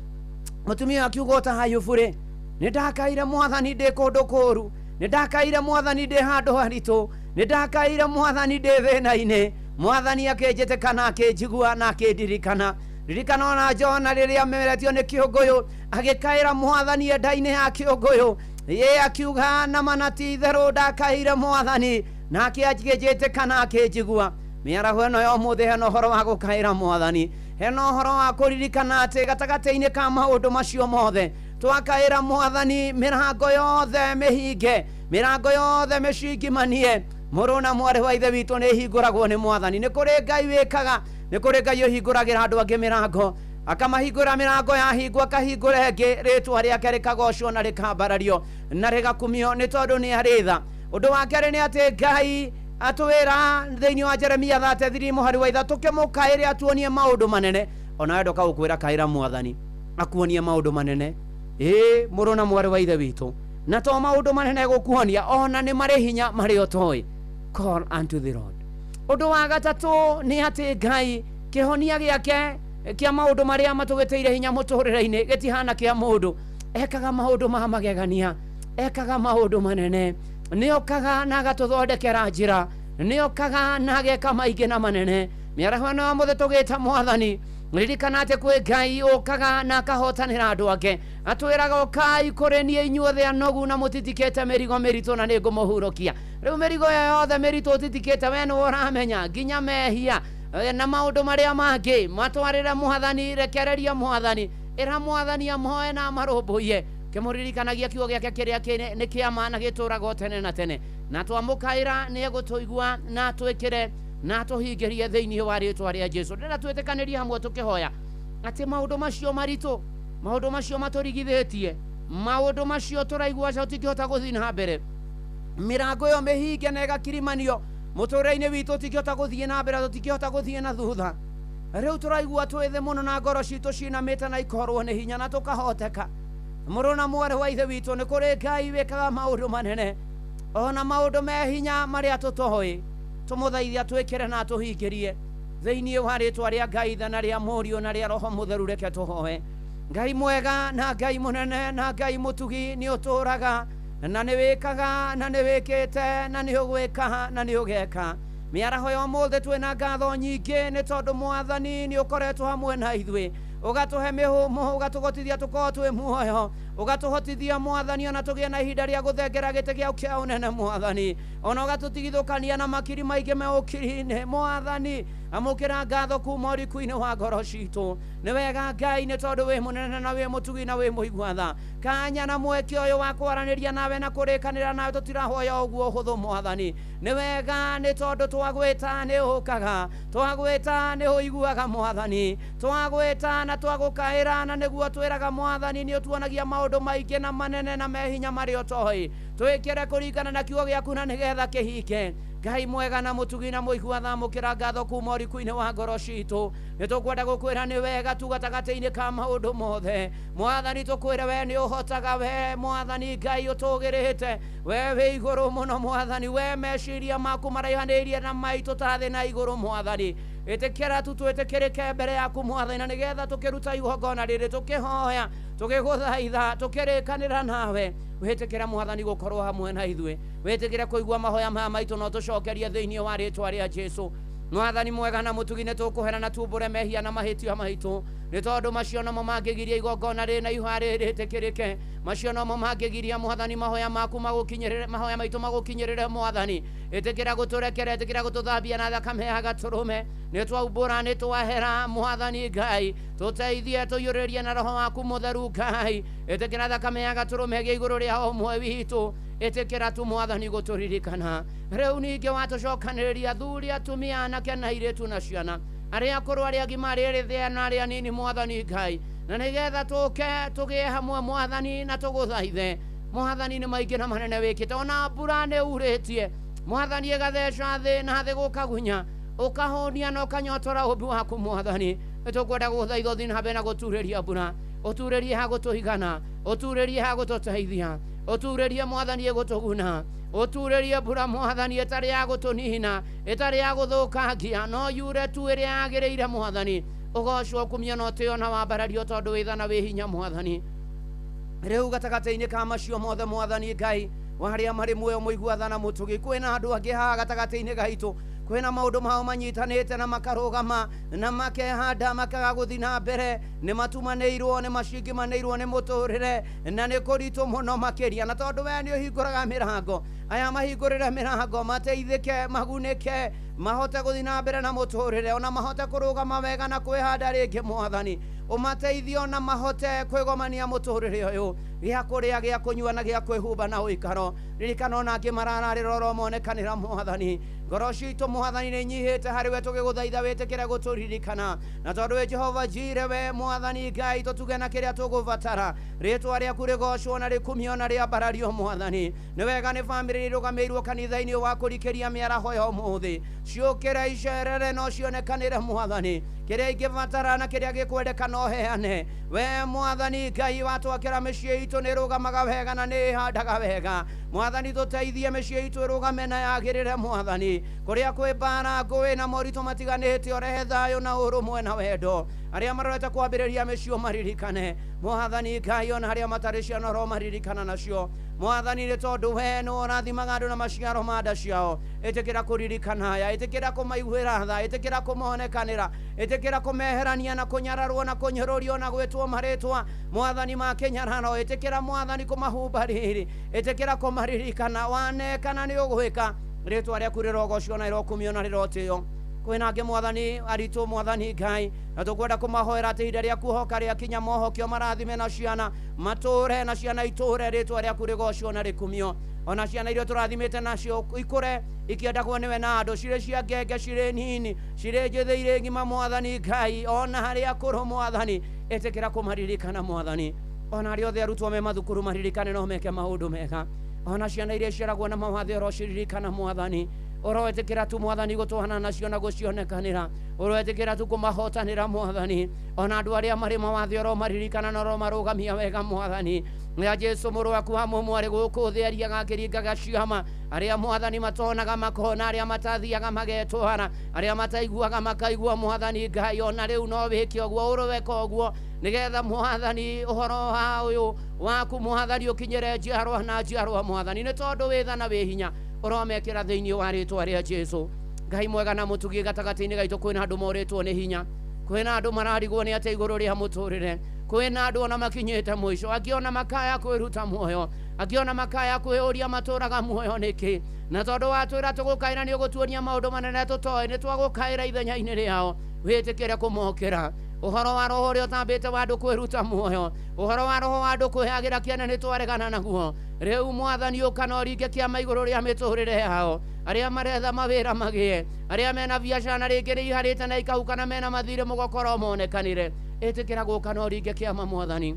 Mũtumia akiuga o ta Ayubu rĩ, nĩ ndakaire Mwathani ndĩ kũndũ kũũru, nĩ ndakaire Mwathani ndĩ handũ haritũ, nĩ ndakaire Mwathani ndĩ thĩna-inĩ, Mwathani akĩnjĩtĩka na akĩnjigua na akĩndirikana. Ririkana ona Jona rĩrĩa ameretio nĩ kĩũngũyũ, agĩkaĩra Mwathani enda-inĩ ya kĩũngũyũ, ye akiuga na mana ti itherũ ndakaire Mwathani, nake akĩnjĩtĩka na akĩnjigua. Mĩaraho ĩno ya ũmũthĩ hena ũhoro wa gũkaĩra Mwathani, hena ũhoro wa kũririkana atĩ gatagatĩ-inĩ ka maũndũ macio mothe twakaĩra Mwathani, mĩrango yothe mĩhinge, mĩrango yothe mĩcingimanie, mũrũ na mwarĩ wa ithe witũ nĩ ĩhingũragwo nĩ Mwathani. Nĩ kũrĩ Ngai wĩkaga, nĩ kũrĩ Ngai ũhingũragĩra andũ angĩ mĩrango, akamahingũra mĩrango yahingwo akahingũra ĩngĩ, rĩtwa rĩake rĩkagocwo na rĩkambarario na rĩgakumio, nĩ tondũ nĩ arĩ tha. Ũndũ wa kerĩ nĩ atĩ Ngai atwĩra thĩinĩ wa Jeremia 33 mũhari wa 3, kĩmũkaĩre atuonie maũndũ manene. Onawe ndoka gũkwĩra kaĩra Mwathani akuonie maũndũ manene, ĩ mũrũ na mwarĩ wa ithe witũ, na to maũndũ manene gũkuonia, ona nĩ marĩ hinya marĩa ũtoĩ. Call unto the Lord. Ũndũ wa gatatũ nĩ atĩ Ngai kĩhonia gĩake kĩa maũndũ marĩa matũgĩtĩire hinya mũtũrĩre-inĩ gĩtihana kĩa mũndũ. Ekaga maũndũ ma magegania, ekaga maũndũ manene, nĩokaga na agatũthondekera njĩra, nĩokaga na ageka maingĩ na manene. Mĩaraho ĩno ya mũthĩ tũgĩta Mwathani, ririkana atĩ kwĩ Ngai ũkaga na akahotanĩra andũ ake, atwĩraga ũkai kũrĩ niĩ inyuothe anogu na mũtitikĩte mĩrigo mĩritũ na nĩngũmũhurũkia. Rĩu mĩrigo ĩyo yothe mĩritũ ũtitikĩte we nĩwe ũramenya, nginya mehia na maũndũ marĩa mangĩ, matwarĩre Mwathani, rekereria Mwathani, ĩra Mwathani amoe na amarũmbũiye, kĩmũririkanagia kiugo gĩake kĩrĩa nĩ kĩa ma na gĩtũũraga tene na tene. Na twamũkaĩra nĩegũtũigua na atwĩkĩre na atũhingĩrie thĩinĩ wa rĩtwa rĩa Jesũ. Ndĩrenda twĩtĩkanĩrie hamwe tũkĩhoya atĩ maũndũ macio maritũ, maũndũ macio matũrigithĩtie, maũndũ macio tũraigua tũtingĩhota gũthiĩ na mbere, mĩrango ĩyo mĩhinge na ĩgakirimanio mũtũrĩre-inĩ witũ, tũtingĩhota gũthiĩ na mbere, tũtingĩhota gũthiĩ na thutha. Rĩu tũraigua twĩ thĩ mũno na ngoro citũ cinamĩte na ikorwo nĩ hinya na tũkahoteka. Mũrũ na mwarĩ wa ithe witũ, nĩ kũrĩ Ngai wĩkaga maũndũ manene ona maũndũ me hinya marĩa tũtoĩ. Tũmũthaithia twĩkĩre na atũhingĩrie thĩinĩ wa rĩtwa rĩa Ngai Ithe na rĩa Mũriũ na rĩa Roho Mũtheru. Reke tũhoe. Ngai mwega na Ngai mũnene na Ngai mũtugi, nĩ ũtũũraga na nĩ wĩkaga na nĩ wĩkĩte na nĩ ũgwĩka na nĩ ũgeka. Mĩaraho ya ũmũthĩ twĩna ngatho nyingĩ nĩ tondũ mwathani nĩ ũkoretwo hamwe na ithuĩ, ũgatũhe mĩhũmũ, ũgatũgotithia tũkorwo twĩ muoyo, ũgatũhotithia mwathani ona tũgĩe na ihinda rĩa gũthengera gĩtĩ gĩaku kĩa ũnene mwathani, ona ũgatũtigithũkania na makiri maingĩ me ũkiri-inĩ mwathani. Amũkĩra ngatho kuma ũriku-inĩ wa ngoro citũ. Nĩ wega Ngai nĩ tondũ wĩ mũnene na wĩ mũtugi na wĩ mũigua tha. Kanya na mweke ũyũ wa kwaranĩria nawe na kũrĩkanĩra nawe tũtirahoya ũguo ũhũthũ mwathani. Nĩ wega nĩ tondũ twagwĩta nĩ ũkaga, twagwĩta nĩ ũiguaga mwathani, twagwĩta na twagũkaĩra na nĩguo twĩraga mwathani nĩ ũtuonagia maũndũ maingĩ na manene na mehinya marĩa ũtoĩ. Twĩkĩre kũringana na kiugo gĩaku na nĩgetha kĩhinge. Ngai mwega na mũtugi na mũigua tha, amũkĩra ngatho kuma ũriku-inĩ wa ngoro citũ. Nĩ tũkwenda gũkwĩra nĩ wega tu gatagatĩ-inĩ ka maũndũ mothe mwathani. Tũkwĩre we nĩ ũhotaga, we mwathani Ngai ũtũgĩrĩte, we wĩ igũrũ mũno mwathani, we meciria maku maraihanĩirie na maitũ ta thĩ na igũrũ mwathani. Ĩtĩkĩra tu twĩtĩkĩrĩke mbere yaku mwathani, na nĩgetha tũkĩruta igongona rĩrĩ, tũkĩhoya, tũgĩgũthaitha, tũkĩrĩkanĩra nawe. Wĩtĩkĩra mwathani gũkorwo hamwe na ithuĩ, wĩtĩkĩre kũigua mahoya maya maitũ na ũtũcokerie thĩinĩ wa rĩtwa rĩa Jesũ. Mwathani mwega na mũtugi, nĩ tũkũhera na tumbũre mehia na mahĩtia maitũ, nĩ tondũ macio nomo mangĩgiria igongona rĩ na ihoya rĩrĩ rĩtĩkĩrĩke. Macio nomo mangĩgiria mwathani mahoya maku magũkinyĩrĩre, mahoya maitũ magũkinyĩrĩre mwathani. Ĩtĩkĩra gũtũrekera, ĩtĩkĩra gũtũthambia na thakame ya gatũrũme. Nĩ twaumbũra, nĩ twahera mwathani Ngai, tũteithie, tũiyũrĩrie na roho waku mũtheru Ngai. Ĩtĩkĩra thakame ya gatũrũme ĩgĩe igũrũ rĩa o ũmwe witũ. Ĩtĩkĩra tu mwathani gũtũririkana rĩu ningĩ watũcokanĩrĩria athuri, atumia, anake na airĩtu na ciana, arĩa akũrũ, arĩa agima, arĩa ethĩ na arĩa anini mwathani Ngai, na nĩgetha tũke tũgĩe hamwe mwathani na tũgũthaithe mwathani. Nĩ maingĩ na manene wĩkĩte, ona mbura nĩ urĩtie mwathani, ĩgatheca thĩ na thĩ gũkagunya, ũkahũnia na ũkanyotora ũmbi waku mwathani. Nĩ tũkwenda gũgũthaitha ũthiĩ na mbere na gũturĩria mbura, ũturĩrie ha gũtũigana, ũturĩrie ha gũtũteithia, ũturĩrie mwathani ĩgũtũguna, ũturĩrie mbura mwathani ĩtarĩ ya gũtũnina, ĩtarĩ ya gũthũkangia, no yure tu ĩrĩa yagĩrĩire mwathani. Ũgocwo, ũkumio na ũtĩo na wambarario, tondũ wĩ tha na wĩ hinya mwathani. Rĩu gatagatĩ-inĩ ka macio mothe mwathani Ngai wa arĩa marĩ muoyo, mũigua tha na mũtugi, kwĩna andũ angĩ haha gatagatĩ-inĩ gaitũ kwĩna maũndũ mao manyitanĩte na makarũgama na makehanda makaga gũthiĩ na mbere. Nĩ matumanĩirwo, nĩ macingimanĩirwo nĩ mũtũrĩre na nĩ kũritũ mũno makĩria, na tondũ we nĩ ũhingũraga mĩrango, aya mahingũrĩre mĩrango mateithĩke, magunĩke, mahote gũthiĩ na mbere na mũtũrĩre, ona mahote kũrũgama wega na kwĩhanda rĩngĩ mwathani. Ũmateithie ona mahote kwĩgomania mũtũrĩre ũyũ, gĩa kũrĩa, gĩa kũnyua na gĩa kwĩhumba na ũikaro. Ririkana ona angĩ marararĩra oro monekanĩra mwathani. Ngoro citũ mwathani nĩ inyihĩte harĩ we, tũgĩgũthaitha wĩtĩkĩre gũtũririkana, na tondũ wĩ Jehova Jire, we mwathani Ngai tũtuge na kĩrĩa tũgũbatara. Rĩtwa rĩaku rĩgocwo na rĩkumio na rĩambarario mwathani. Nĩ wega nĩ bamĩrĩ irũgamĩirwo kanitha-inĩ wa kũrikĩria mĩaraho ya ũmũthĩ, ciũkĩre icerere no cionekanĩre mwathani. Kĩrĩa ingĩbatara na kĩrĩa gĩkwendeka no heane. We mwathani Ngai watwakĩra mĩciĩ itũ nĩ ĩrũgamaga wega na nĩ ĩhandaga wega mwathani. Tũteithie mĩciĩ itũ ĩrũgame na yagĩrĩre mwathani. Kũrĩa kwĩ mbara, ngũĩ na moritũ matiganĩte, ũrehe thayũ na ũrũmwe na wendo. Arĩa marorete kwambĩrĩria mĩciĩ maririkane mwathani Ngai, ona arĩa matarĩ ciana oro maririkana nacio mwathani, nĩ tondũ we nĩ ũrathimaga andũ na maciaro ma nda ciao. Ĩtĩkĩra kũririkana aya, ĩtĩkĩra kũmaiguĩra tha, ĩtĩkĩra kũmonekanĩra, ĩtĩkĩra kũmeherania na kũnyararwo na kũnyũrũrio na gwĩtwo marĩtwa mwathani ma kĩnyararo. Ĩtĩkĩra mwathani kũmahumba riri, ĩtĩkĩra kũmaririkana. Wanekana nĩ ũgwĩka, rĩtwa rĩaku rĩrogocwo na rĩrokumio na rĩrotĩo. Kwĩna angĩ mwathani aritũ mwathani Ngai, na tũkwenda kũmahoera atĩ ihinda rĩa kuhoka rĩakinya mohokio marathime na ciana matũre na ciana itũre, rĩtwa rĩaku rĩgocwo na rĩkumio. Ona ciana iria tũrathimĩte nacio ikũre ikĩendagwo nĩwe na andũ, cirĩ cia ngenge, cirĩ nini, cirĩ njĩthĩ, irĩ ng'ima mwathani Ngai, ona harĩa akũrũ mwathani, ĩtĩkĩra kũmaririkana mwathani. Ona arĩa othe arutwo me mathukuru maririkane no meke maũndũ mega. Ona ciana iria iciaragwo na mawathe oro ciririkana mwathani. Ũroĩtĩkĩra tu mwathani gũtwana nacio na gũcionekanĩra, ũroĩtĩkĩra tu kũmahotanĩra mwathani. Ona andũ arĩa marĩ mawathe oro maririkana na oro marũgamia wega mwathani. Ya Jesu mũrũ waku wa mũmwe arĩ gũkũ thĩ ariaga akĩringaga ciama, arĩa mwathani matonaga makona, arĩa matathiaga magetwara, arĩa mataiguaga makaigua mwathani Ngai. Ona rĩu no wĩke ũguo, ũroweka ũguo, nĩgetha mwathani ũhoro wa ũyũ waku mwathani ũkinyĩre njiarwa na njiarwa mwathani, nĩ tondũ wĩ tha na wĩ hinya. Ũromekĩra thĩinĩ wa rĩtwa rĩa Jesu. Ngai mwega na mũtugi gatagatĩ-inĩ gaitũ kwĩna andũ morĩtwo nĩ hinya, kwĩna andũ mararigwo nĩ atĩa igũrũ rĩa mũtũrĩre, kwĩna andũ ona makinyĩte mũico, angĩ ona makaya kwĩruta muoyo, angĩ ona makaya kwĩyũria matũraga muoyo nĩkĩ. Na tondũ watwĩra tũgũkaĩra nĩ ũgũtuonia maũndũ manene tũtoĩ, nĩ twagũkaĩra ithenya-inĩ rĩao, wĩtĩkĩre kũmokĩra. Ũhoro wa roho ũrĩa ũtambĩte wa andũ kwĩruta muoyo, ũhoro wa roho wa andũ kwĩhagĩra kĩene nĩ twaregana naguo. Rĩu mwathani ũka na ũringe kĩama igũrũ rĩa mĩtũrĩre yao, arĩa maretha mawĩra magĩe, arĩa mena biacara na rĩngĩ nĩ iharĩte na ikahuka na mena mathirĩ mũgokora monekanire. Ĩtĩkĩra gũka na ũringe kĩama mwathani,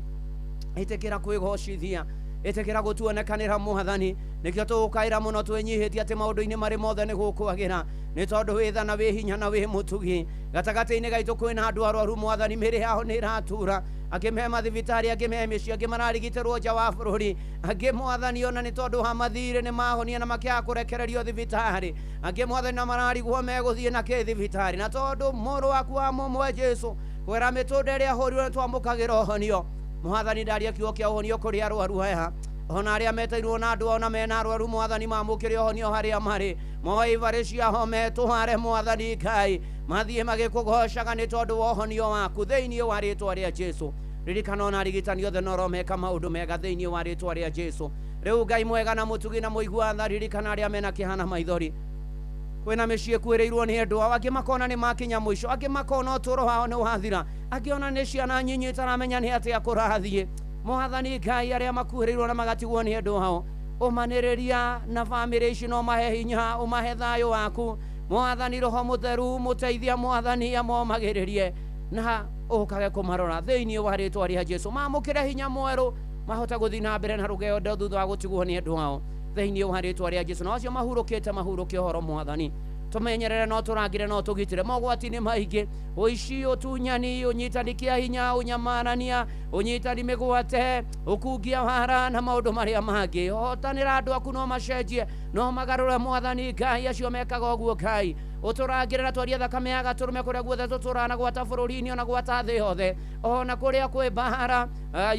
ĩtĩkĩra kwĩgocithia, ĩtĩkĩra gũtuonekanĩra mwathani. Nĩkĩo tũgũkaĩra mũno twĩnyihĩtie atĩ maũndũ-inĩ marĩ mothe nĩ gũkwagĩra, nĩ tondũ wĩ tha na wĩ hinya na wĩ mũtugi. Gatagatĩ-inĩ gaitũ kwĩna andũ arwaru mwathani, mĩĩrĩ yao nĩ ĩratura, angĩ me mathibitarĩ, angĩ me mĩciĩ, angĩ mararigitĩrwo nja wa bũrũri, angĩ mwathani ona nĩ tondũ wa mathirĩ nĩ mahonia na makĩaga kũrekererio thibitarĩ, angĩ mwathani na mararigwo megũthiĩ na kĩ thibitarĩ. Na tondũ mũrũ waku wa mũmwe Jesũ kwĩra mĩtũnda ĩrĩa ahũrirwo nĩ twamũkagĩra ũhonio, mwathani ndaria kiugo kĩa ũhonio kũrĩ arwaru aya, ona arĩa metairwo na andũ ona mena arwaru mwathani mamũkĩre ũhonio harĩa marĩ, moe ibarĩ ciao metũhare mwathani Ngai, mathiĩ magĩkũgocaga nĩ tondũ wa ũhonio waku thĩinĩ wa rĩtwa rĩa Jesũ. Ririkana ona arigitani othe na ũromeka maũndũ mega thĩinĩ wa rĩtwa rĩa Jesũ. Rĩu Ngai mwega na mũtugi na mũigua tha, ririkana arĩa mena kĩeha na maithori. Kwĩna mĩciĩ ĩkuĩrĩirwo nĩ endwa ao, angĩ makona nĩ makinya mũico, angĩ makona ũtũũro wao nĩ wathira, angĩ ona nĩ ciana nyinyi itaramenya nĩ atĩa kũrathiĩ. Mwathani Ngai, arĩa makuĩrĩirwo na magatigwo nĩ endwa ao, ũmanĩrĩria na bamĩrĩ ici no mahe hinya, ũmahe thayũ waku mwathani. Roho mũtheru mũteithia mwathani amomagĩrĩrie na ũkage kũmarora thĩinĩ wa rĩtwa rĩa Jesũ. Mamũkĩre hinya mwerũ mahote gũthiĩ na mbere na rũgendo thutha wa gũtigwo nĩ endwa ao thĩinĩ wa rĩtwa rĩa Jesũ. Na acio mahurũkĩte mahurũke ũhoro mwathani, tũmenyerere no tũrangĩre no tũgitĩre mogwati-inĩ maingĩ, ũici, ũtunyani, ũnyitani kĩa hinya, ũnyamarania, ũnyitani mĩgwate, ũkungia wara na maũndũ marĩa mangĩ. Hotanĩra andũ aku no macenjie no magarũre mwathani Ngai, acio mekaga ũguo Ngai ũtũrangĩre na twarie thakame ya gatũrũme kũrĩa guothe tũtũraga na gwata bũrũri-inĩ ona gwata thĩ yothe, ona kũrĩa kwĩ mbara,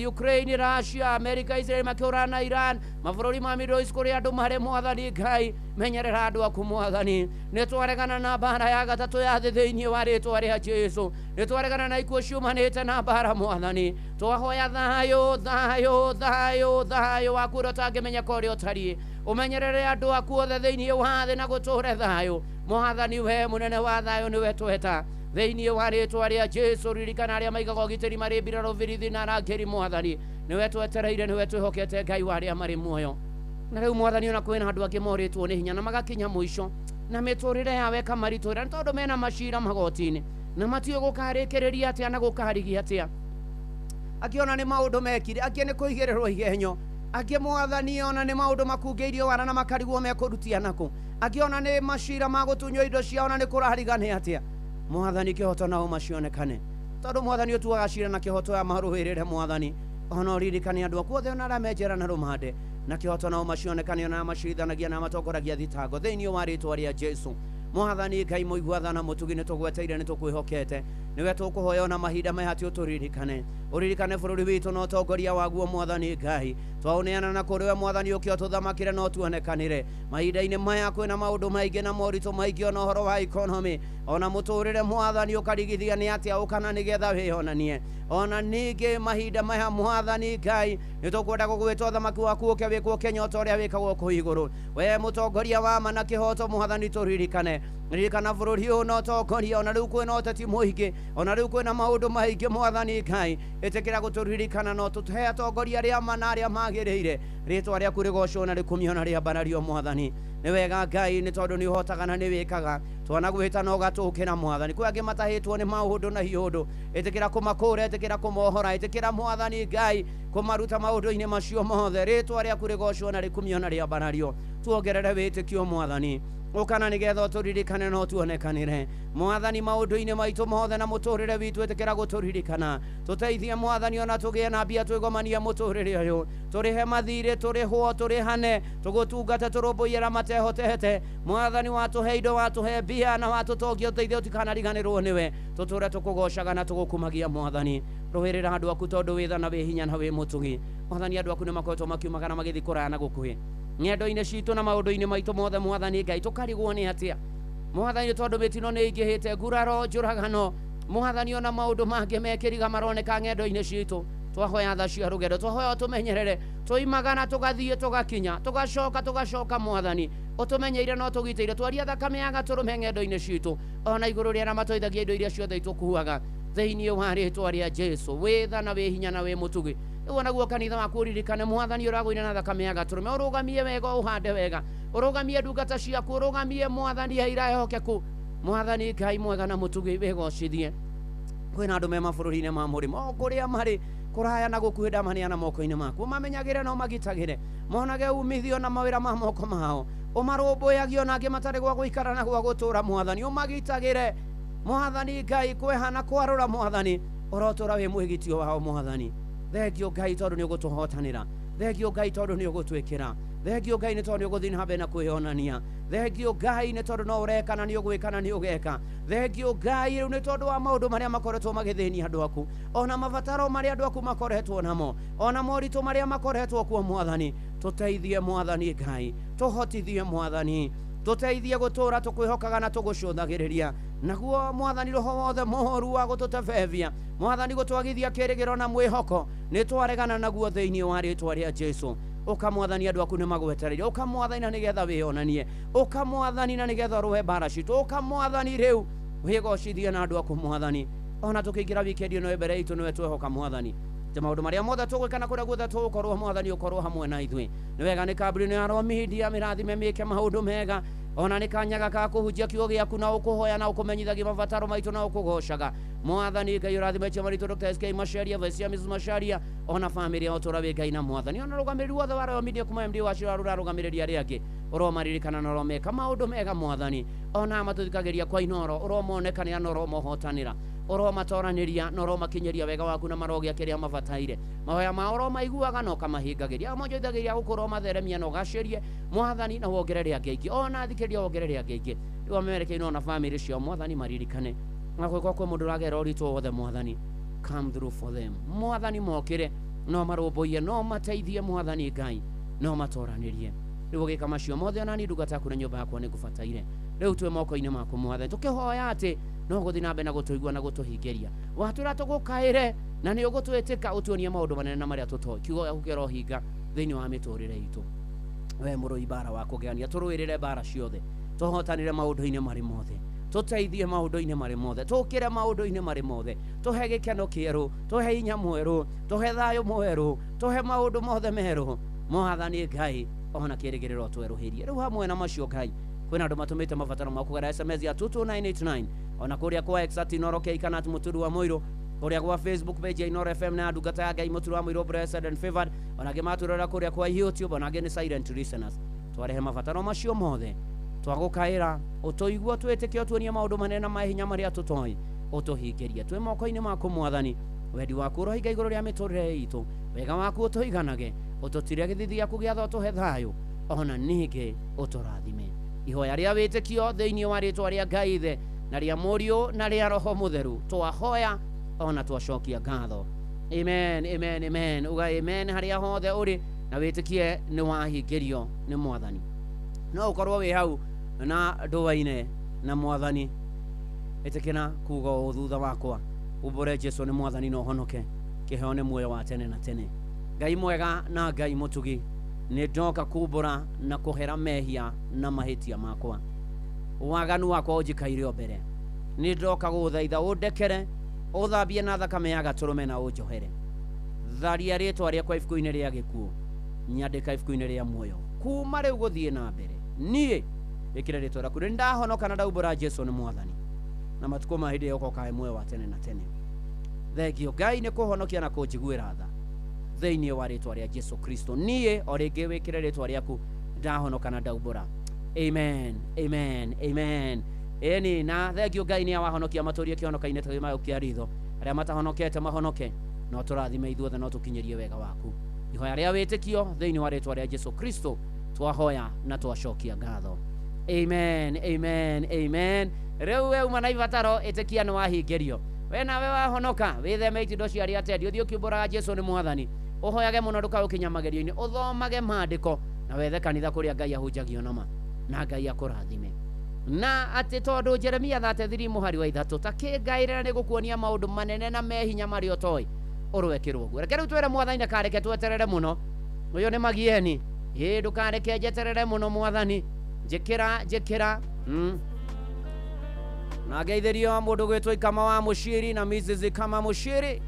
Ukraine, Russia, America, Israel makĩhũrana na Iran, mabũrũri ma Middle East kũrĩa andũ marĩ mwathani Ngai, menyerera andũ aku mwathani. Nĩ twaregana na mbara ya gatatũ ya thĩ thĩinĩ wa rĩtwa rĩa Jesũ. Nĩ twaregana na ikuũ ciumanĩte na mbara mwathani. Twahoya thayũ, thayũ, thayũ, thayũ waku ũrĩa ũtangĩmenyeka ũrĩa ũtariĩ, ũmenyerere andũ aku othe thĩinĩ wa thĩ na gũtũre thayũ mwathani. We mũnene wa thayũ nĩwe tweta thĩinĩ wa rĩtwa rĩa Jesũ. Ririkana arĩa maigaga ũgitĩri marĩ mbirarũ, birithi na arangĩri mwathani, nĩwe twetereire, nĩwe twĩhokete Ngai wa arĩa marĩ muoyo. Na rĩu mwathani ona kwĩna andũ angĩ morĩtwo nĩ hinya na magakinya mũico na mĩtũrĩre yao ĩkamaritũhĩra nĩ tondũ mena macira magoti-inĩ na matiũĩ gũkarĩkĩrĩria atĩa na gũkarigia atĩa. Angĩ ona nĩ maũndũ mekire, angĩ nĩ kũigĩrĩrwo igenyo, angĩ mwathani ona nĩ maũndũ makungĩirio wara na makarigwo mekũrutia nakũ, angĩ ona nĩ macira ma gũtunywo indo ciao na nĩ kũrariga nĩ atĩa. Mwathani kĩhoto nao macionekane, tondũ mwathani ũtuaga cira na kĩhoto ya marũĩrĩre mwathani. Ona ũririkane andũ aku othe ona arĩa menjera na rũmande na kĩhoto nao macionekane, ona macirithanagia na matongoragia thitango thĩinĩ wa rĩtwa rĩa Jesũ. Mwathani Ngai mũigua tha na mũtugi, nĩ tũgweteire, nĩ tũkwĩhokete, nĩwe tũkũhoya ona mahinda maya atĩ ũtũririkane, ũririkane bũrũri witũ na ũtongoria waguo mwathani Ngai. Twaũneana na kũrĩ we mwathani, ũkĩ ũtũthamakĩre na ũtuonekanĩre mahinda-inĩ maya. Kwĩna maũndũ maingĩ na moritũ maingĩ, ona ũhoro wa economy, ona mũtũrĩre mwathani ũkarigithia nĩ atĩa ũkana nĩgetha wĩonanie. Ona ningĩ mahinda maya mwathani Ngai nĩ tũkwenda gũgwĩta ũthamaki waku ũke wĩkwo Kenya o ta ũrĩa wĩkagwo kũu igũrũ. We mũtongoria wa ma na kĩhoto mwathani tũririkane, ririkana bũrũri ũyũ na ũtongoria. Ona rĩu kwĩna ũteti mũingĩ, ona rĩu kwĩna maũndũ maingĩ mwathani Ngai, ĩtĩkĩra gũtũririkana na ũtũhe atongoria arĩa ma na arĩa magĩrĩire. Rĩtwa rĩaku rĩgocwo na rĩkumio na rĩambarario mwathani. Nĩ wega Ngai, nĩ tondũ nĩ ũhotaga na nĩ wĩkaga. Twanagwĩta na ũgatũkĩra mwathani. Kwĩ angĩ matahĩtwo nĩ maũndũ na hiũndũ, ĩtĩkĩra kũmakũra, ĩtĩkĩra kũmohora, ĩtĩkĩra mwathani Ngai kũmaruta maũndũ-inĩ macio mothe. Rĩtwa rĩaku rĩgocwo na rĩkumio na rĩambarario. Tuongerere wĩtĩkio mwathani, ũkana nĩgetha ũtũririkane na ũtuonekanĩre mwathani maũndũ-inĩ maitũ mothe na mũtũrĩre witũ. Ĩtĩkĩra gũtũririkana, tũteithie mwathani ona tũgĩe na mbia twĩgomanie mũtũrĩre ũyũ, tũrĩhe mathirĩ, tũrĩhwo, tũrĩhane, tũgũtungate, tũrũmbũiye arĩa matehotete mwathani. Watũhe indo, watũhe mbia na watũtongia, ũteithie ũtikanariganĩrwo nĩwe, tũtũre tũkũgocaga na tũgũkumagia mwathani. Rũĩrĩra andũ aku tondũ wĩ tha na wĩ hinya na wĩ mũtugi mwathani. Andũ aku nĩ makoretwo makiumagara magĩthiĩ kũraya na gũkuhĩ ng'endo-inĩ citũ na maũndũ-inĩ maitũ mothe mwathani Ngai, tũkarigwo nĩ atĩa. Mwathani tondũ mĩtino nĩ ĩingĩhĩte, nguraro, njũragano, Mwathani ona maũndũ mangĩ mekĩriga maroneka ng'endo-inĩ citũ. Twahoya tha cia rũgendo, twahoya ũtũmenyerere, tũimagana tũgathiĩ tũgakinya, tũgacoka tũgacoka. Mwathani ũtũmenyeire no tũgitĩire, twaria thakame ya gatũrũme ng'endo-inĩ citũ, ona igũrũ rĩa arĩa matũithagia indo iria ciothe itũkuaga, thĩinĩ wa rĩtwa rĩa Jesu. Wĩ tha na wĩ hinya na wĩ mũtugi. Rĩu onaguo kanitha waku ũririkane, Mwathani ũragũire na thakame ya gatũrũme, ũrũgamie wega, ũhande wega, ũrũgamie ndungata ciaku, ũrũgamie Mwathani aira ehokeku. Mwathani Ngai mwega na mũtugi, wĩgocithie. Kwĩna andũ me mabũrũri-inĩ ma mũrĩmo, o kũrĩa marĩ kũraya na gũkuhĩ, ndamaneana moko-inĩ maku, ũmamenyagĩre na ũmagitagĩre, monage umithio na mawĩra ma moko mao, ũmarũmbũyagie ona angĩ matarĩ gwa gũikara na gwa gũtũra. Mwathani ũmagitagĩre, Mwathani Ngai kweha na kwarũra, Mwathani ũrotũra wĩ mwĩgitio wao. Mwathani thengio Ngai tondũ nĩ ũgũtũhotanĩra, thengio Ngai tondũ nĩ ũgũtwĩkĩra, thengio Ngai nĩ tondũ nĩ ũgũthiĩ na mbere na kwĩyonania, thengio Ngai nĩ tondũ no ũreka na nĩ ũgwĩka na nĩ ũgeka, thengio Ngai rĩu nĩ tondũ wa maũndũ marĩa makoretwo magĩthĩnia andũ aku, ona mabataro marĩa andũ aku makoretwo namo, ona moritũ marĩa makoretwo kuo. Mwathani tũteithie, Mwathani Ngai tũhotithie, Mwathani tũteithie gũtũra tũkwĩhokaga na tũgũcũthagĩrĩria naguo. Mwathani roho wothe mũhoru wa gũtũtebebia, Mwathani gũtwagithia kĩrĩgĩro na mwĩhoko, nĩ twaregana naguo thĩinĩ wa rĩtwa rĩa Jesu. Ũka Mwathani, andũ aku nĩ magwetereire. Ũka Mwathani na nĩgetha wĩyonanie, ũka Mwathani na nĩgetha ũrũe mbara citũ. Ũka Mwathani rĩu wĩgocithie na andũ aku. Mwathani ona tũkĩingĩra wikendi ĩno mbere itũ, nĩwe twehoka Mwathani, atĩ maũndũ marĩa mothe tũgwĩka na kũrĩa guothe tũgũkorwo, Mwathani ũkorwo hamwe na ithuĩ. Nĩ wega nĩ kambuni ya Royal Media, mĩrathime, mĩke maũndũ mega, ona nĩ kanyaga ka kũhunjia kiugo gĩaku na ũkũhoya na ũkũmenyithagia mabataro maitũ na ũkũgocaga. Mwathani Ngai ũrathime chairman witũ Dr. SK Macharia, Vice Chair Mrs. Macharia, ona famĩlĩ yao, tũra wĩ Ngai na Mwathani. Ona rũgamĩrĩri wothe wa Royal Media kuma MD wacio ũrarũgamĩrĩria arĩa angĩ, ũromaririkana na ũromeka maũndũ mega. Mwathani ona matũthikagĩria kwa Inoro, ũromonekanĩra na ũromohotanĩra, ũromatoranĩria na ũromakinyĩria wega waku na marogĩa kĩrĩa mabataire. Mahoya mao ũromaiguaga na ũkamahingagĩria, amonjoithagĩria gũkũ, ũromatheremia na ũgacĩrie Mwathani, na wongerere angĩ aingĩ, ona thikĩrĩria wongerere angĩ aingĩ. Rĩu amerekeire ona famĩlĩ ciao, Mwathani maririkane, na gwĩkwa kwĩ mũndũ ũragera ũritũ wothe, Mwathani come through for them. Mwathani mokĩre no marũmbũiye, no mateithie, Mwathani Ngai no matoranĩrie. Rĩu ũgĩka macio mothe, ona niĩ ndungata yaku na nyũmba yakwa nĩ ngũbataire. Rĩu twĩ moko-inĩ maku Mwathani, tũkĩhoya atĩ no gũthiĩ na mbere na gũtũigua na gũtũhingĩria. Watwĩra tũgũkaĩre na nĩ ũgũtwĩtĩka, ũtuonie maũndũ manene na marĩa tũtoĩ. Kiugo gĩaku kĩrohinga thĩinĩ wa mĩtũrĩre itũ. We mũrũi mbara wa kũgegania, tũrũĩrĩre mbara ciothe, tũhotanĩre maũndũ-inĩ marĩ mothe, tũteithie maũndũ-inĩ marĩ mothe, tũkĩre maũndũ-inĩ marĩ mothe, tũhe gĩkeno kĩerũ, tũhe hinya mwerũ, tũhe thayũ mwerũ, tũhe maũndũ mothe merũ. Mwathani Ngai ona kĩrĩgĩrĩro twerũhĩrie. Rĩu hamwe na macio Ngai, kwĩna andũ matũmĩte mabataro mao kũgerera SMS ya 22989, ona kũrĩa kwa X @InoroK kana @MũturuWaMũirũ, kũrĩa gwa Facebook page ya Inoro FM na ndungata ya Ngai Mũturu wa Mũirũ, blessed and favored, ona angĩ matũrora kũrĩa kwa YouTube, ona angĩ nĩ silent listeners. Twarehe mabataro macio mothe, twagũkaĩra ũtũigua, twĩtĩke, ũtuonie maũndũ manene na mahinya marĩa tũtoĩ, ũtũhingĩrie. Twĩ moko-inĩ maku Mwathani. Wendi waku ũrohinga igũrũ rĩa mĩtũrĩre itũ, wega waku ũtũiganage, ũtũtire gĩthithi gĩaku gĩa tha, ũtũhe thayũ, ona ningĩ ũtũrathime. Ihoya rĩa wĩtĩkio thĩinĩ wa rĩtwa rĩa Ngai Ithe na rĩa Mũriũ na rĩa Roho Mũtheru twahoya ona twacokia ngatho. Amen, amen, amen. Uga amen harĩa hothe ũrĩ na wĩtĩkie nĩ wahingĩrio nĩ Mwathani. No ũkorwo wĩ hau na ndũaine na Mwathani, ĩtĩkĩra kuga ũũ thutha wakwa, umbũre Jesu nĩ Mwathani na ũhonoke, kĩheo nĩ muoyo wa tene na tene. Ngai mwega na Ngai mũtugi, nĩ ndoka kumbũra na kũhera mehia na mahĩtia makwa. Waganu wakwa ũnjikaire o mbere. Nĩ ndoka gũgũthaitha ũndekere, ũthambie na thakame ya gatũrũme na ũnjohere. Tharia rĩtwa rĩakwa ibuku-inĩ rĩa gĩkuũ, nyandĩka ibuku-inĩ rĩa muoyo. Kuma rĩu gũthiĩ na mbere, niĩ ĩkĩre rĩtwa rĩaku. Nĩ ndahonoka na ndaumbũra Jesu nĩ Mwathani, na matukũ ma hĩndĩ ĩyo ũkahe muoyo wa tene na tene. Thengio Ngai nĩ kũhonokia na kũnjiguĩra tha thĩinĩ wa rĩtwa rĩa Jesu Kristo. Niĩ o rĩngĩ wĩkĩre rĩtwa rĩaku, ndahonoka na ndaumbũra. Amen, amen, amen. Ĩni na thengio Ngai nĩ awahonokia matũrie kĩhonoka-inĩ ta gĩmayo kĩa ritho. Arĩa matahonokete mahonoke, no tũrathime ithuothe, no tũkinyĩrie wega waku. Ihoya rĩa wĩtĩkio thĩinĩ wa rĩtwa rĩa Jesu Kristo twahoya na twacokia ngatho. Amen, amen, amen. Rĩu we uma na ibataro, ĩtĩkia nĩ wahingĩrio. We nawe wahonoka, wĩtheme itindo cia arĩa atendi, ũthiĩ ũkiumbũraga Jesu nĩ Mwathani, ũhoyage mũno ndũkae ũkinya magerio-inĩ, ũthomage maandĩko na wethe kanitha kũrĩa Ngai ahunjagio nama, na Ngai akũrathime. Na atĩ tondũ Jeremia 33 mũhari wa 3 ta kĩngaĩrĩra nĩ gũkuonia maũndũ manene na mehinya marĩa ũtoĩ ũrwekĩrwo ũguo. Reke rĩu twĩre mwathani ndakareke tweterere mũno. Ũyũ nĩ magieni. Ĩ ndũkareke njeterere mũno mwathani. Njĩkĩra njĩkĩra. Na ngeithĩrio mũndũ gwĩtwo Ikama wa Mũciri na Mrs. Ikama Mũciri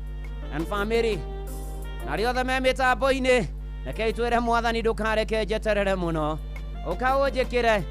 and family. Na arĩa othe me mĩtambo-inĩ, rekei twĩre mwathani ndũkareke njeterere mũno. Ũka ũnjĩkĩre.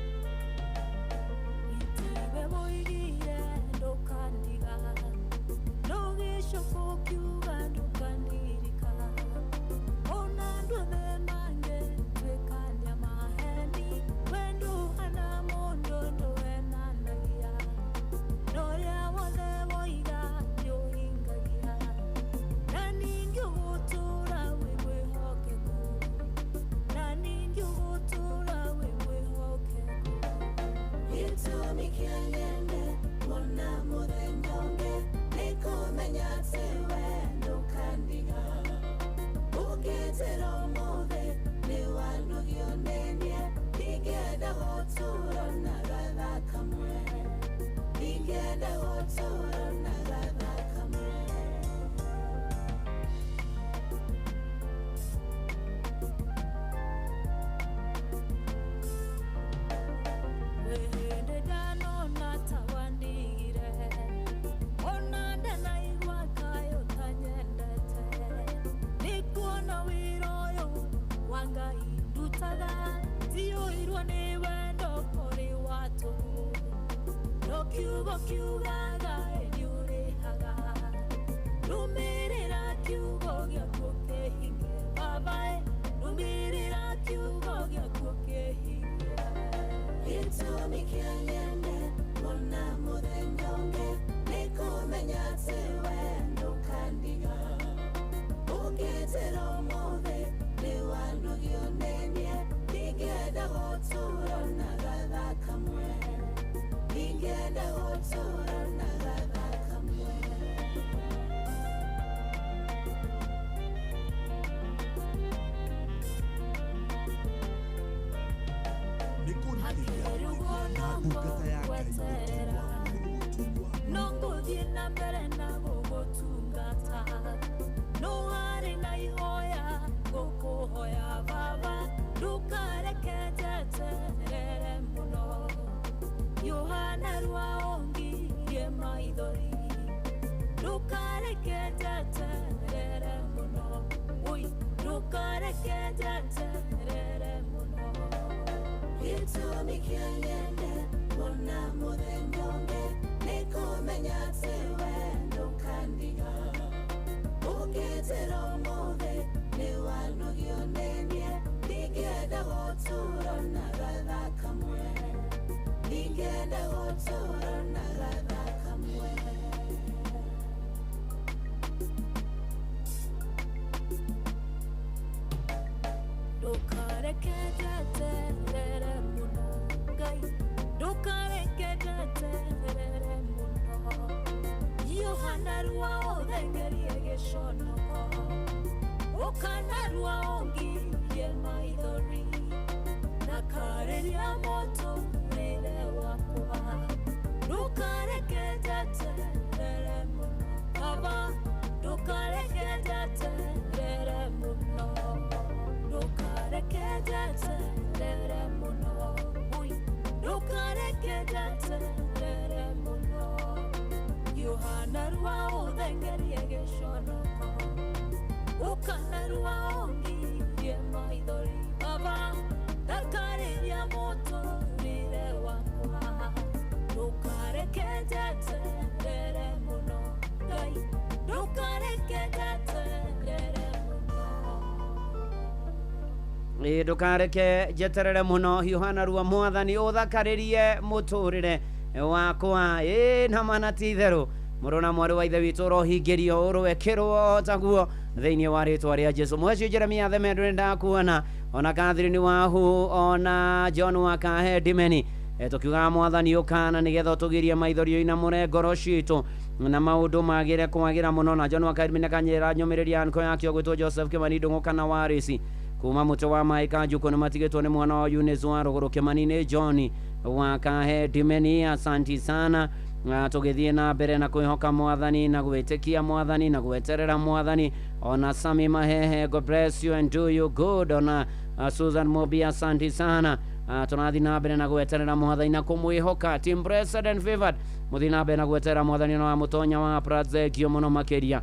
Ndukareke njeterere muno hiũhana rua mwathani ũthakarĩrie mũtũrĩre wakwa. Ĩ na mana ti itherũ mũrũ na mwarĩ wa ithe witũ ũrohingĩrio ũrwekĩrwo taguo thĩinĩ wa rĩtwa rĩa Jesu. Mwacio Jeremia Themendo nĩ ndakuona, ona Catherine Wahu, ona John wa Kahe Ndimeni, tukiugaga mwathani ũkana nĩgetha ũtũgirie maithorio inamũre ngoro citũ na maũndũ magĩre kwagĩra mũno. Na John wa Kahe Ndimeni akanyĩra nyũmĩrĩria anko yake ũgwĩtwo Joseph Kimani Ndũng'ũ kana Warĩci kuma mũtĩ wa maĩ Kanjũkũ nĩ matigĩtwo nĩ mwana wa Eunice wa Rũgũrũ Kĩmani nĩ John wa Kahe Dimeni, asanti sana. Tũgĩthiĩ na mbere na kwĩhoka mwathani na gwĩtĩkia mwathani na gweterera mwathani. Ona Sami Mahehe, God bless you and do you good. Ona Susan Mobi, asanti sana. Tũrathiĩ na mbere na gweterera mwathani na kũmwĩhoka. Team blessed and favored, mũthiĩ na mbere na gweterera mwathani na wa mũtonya wa Pratzekio mũno makĩria.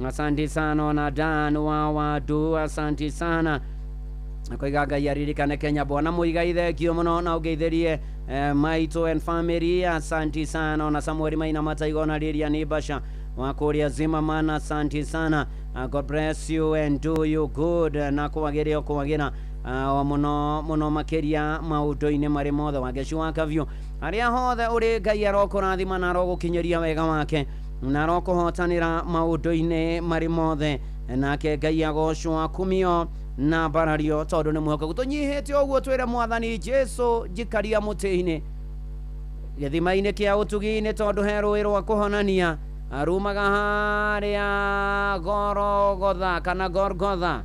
Asanti sana. Ona Dan wa Wadu, asanti sana. Koiga Ngai aririkane Kenya. Bwana Muigai, thengio mũno na ũngeithĩrie Maito and family, asanti sana. Ona Samuel Maina Mataigo na Lilian Ibasha wa kũrĩa Zimmerman, asanti sana. God bless you and do you good, na kwagĩre kwagĩra mũno mũno makĩria maũndũ-inĩ marĩ mothe. Wangeci wa Kavyu, harĩa hothe ũrĩ Ngai arokũrathima na arogũkinyĩria wega wake na arokũhotanĩra maũndũ-inĩ marĩ mothe, nake Ngai agocwo akumio na mbarario tondũ nĩ mwĩhokeku. Tũnyihĩte ũguo twĩre mwathani Jesu, njikaria mũtĩ-inĩ gĩthima-inĩ kĩa ũtugi-inĩ, tondũ he rũĩ rwa kũhonania arumaga harĩa Gorogotha kana Gorgotha.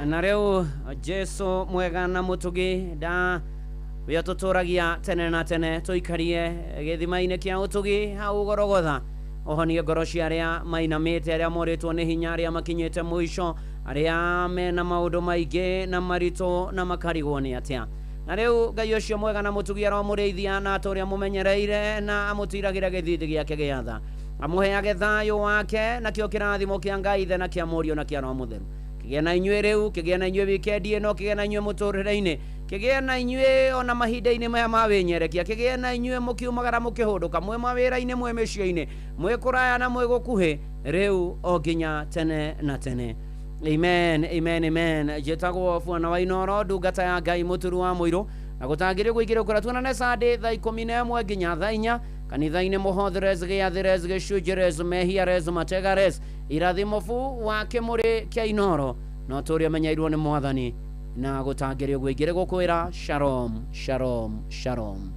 Na rĩu Jesu mwega na mũtugi nda we tũtũragia tene na tene, tũikarie gĩthima-inĩ kĩa ũtugi hau Gorogotha, ũhonie ngoro cia arĩa mainamĩte, arĩa morĩtwo nĩ hinya, arĩa makinyĩte mũico, arĩa mena maũndũ maingĩ na maritũ na makarigwo nĩ atĩa. Na rĩu Ngai ũcio mwega na mũtugi aromũrĩithia na atũrĩa mũmenyereire na amũtiragĩra gĩthithi gĩake gĩa tha, amũheage thayũ wake nakĩo kĩrathimo kĩa Ngai Ithe na kĩa Mũriũ na kĩa Roho Mũtheru kĩgĩe na inyuĩ rĩu, kĩgĩe na inyuĩ wikendi ĩno, kĩgĩe na inyuĩ mũtũrĩre-inĩ, kĩgĩe na inyuĩ ona mahinda-inĩ maya ma wĩnyerekia, kĩgĩe na inyuĩ mũkiumagara mũkĩhũndũka, mwĩ mawĩra-inĩ, mwĩ mĩciĩ-inĩ, mwĩ kũraya na mwĩ gũkuhĩ, rĩu o nginya tene na tene. Amen, amen, amen. Njĩtagwo Bwana wa Inoro, ndungata ya Ngai mũturu wa mũirũ, na gũtangĩrĩ gũingĩrĩ kũrĩa tuonane Sunday thaa 11 nginya thaa 4 kanitha-inĩ mũhotherez gĩathĩrez gĩcunjĩrez mehiarez mategarez irathimo bu wa kĩmũrĩ kĩa Inoro, no tũrĩa menyeirwo nĩ mwathani na gũtangĩrĩ gũingĩrĩ gũkwĩra shalom, shalom, shalom.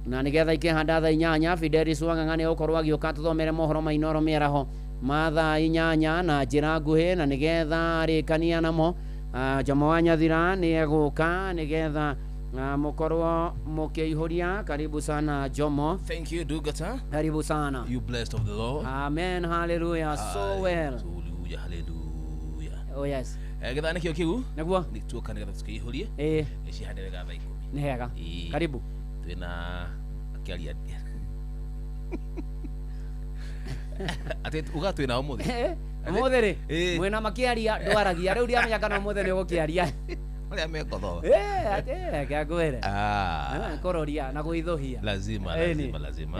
Na nĩgetha ikĩhanda thaa 8 Fidelis Wang'ang'a nĩ egũkorwo agĩũka tũthomere mohoro ma Inoro mĩaraho ma thaa 8 na njĩra nguhĩ, na nĩgetha arĩkania namo Jomo wa Nyathira nĩ egũka nĩgetha mũkorwo mũkĩihũria. Karibu sana Jomo. Thank you, Dugata. Karibu sana. You blessed of the Lord. Amen, hallelujah. So well. Hallelujah, hallelujah. Oh yes. Githaa nĩkĩo kĩu? Nĩguo. Nĩ tuoka nĩgetha tũkĩihũrie. Ĩĩ. Cihande wega thaa 10. Nĩ hega. Karibu. Twĩna akĩaria. Atĩ uga twĩna ũmũthĩ. Ũmũthĩ rĩ, mwĩna makĩaria ndwaragia rĩu ndiamenya kana ũmũthĩ nĩ ũgũkĩaria. Ũrĩa mekotho. Atĩ reke ngwĩre. Kũroria na gwĩthũhia. Lazima, lazima, lazima.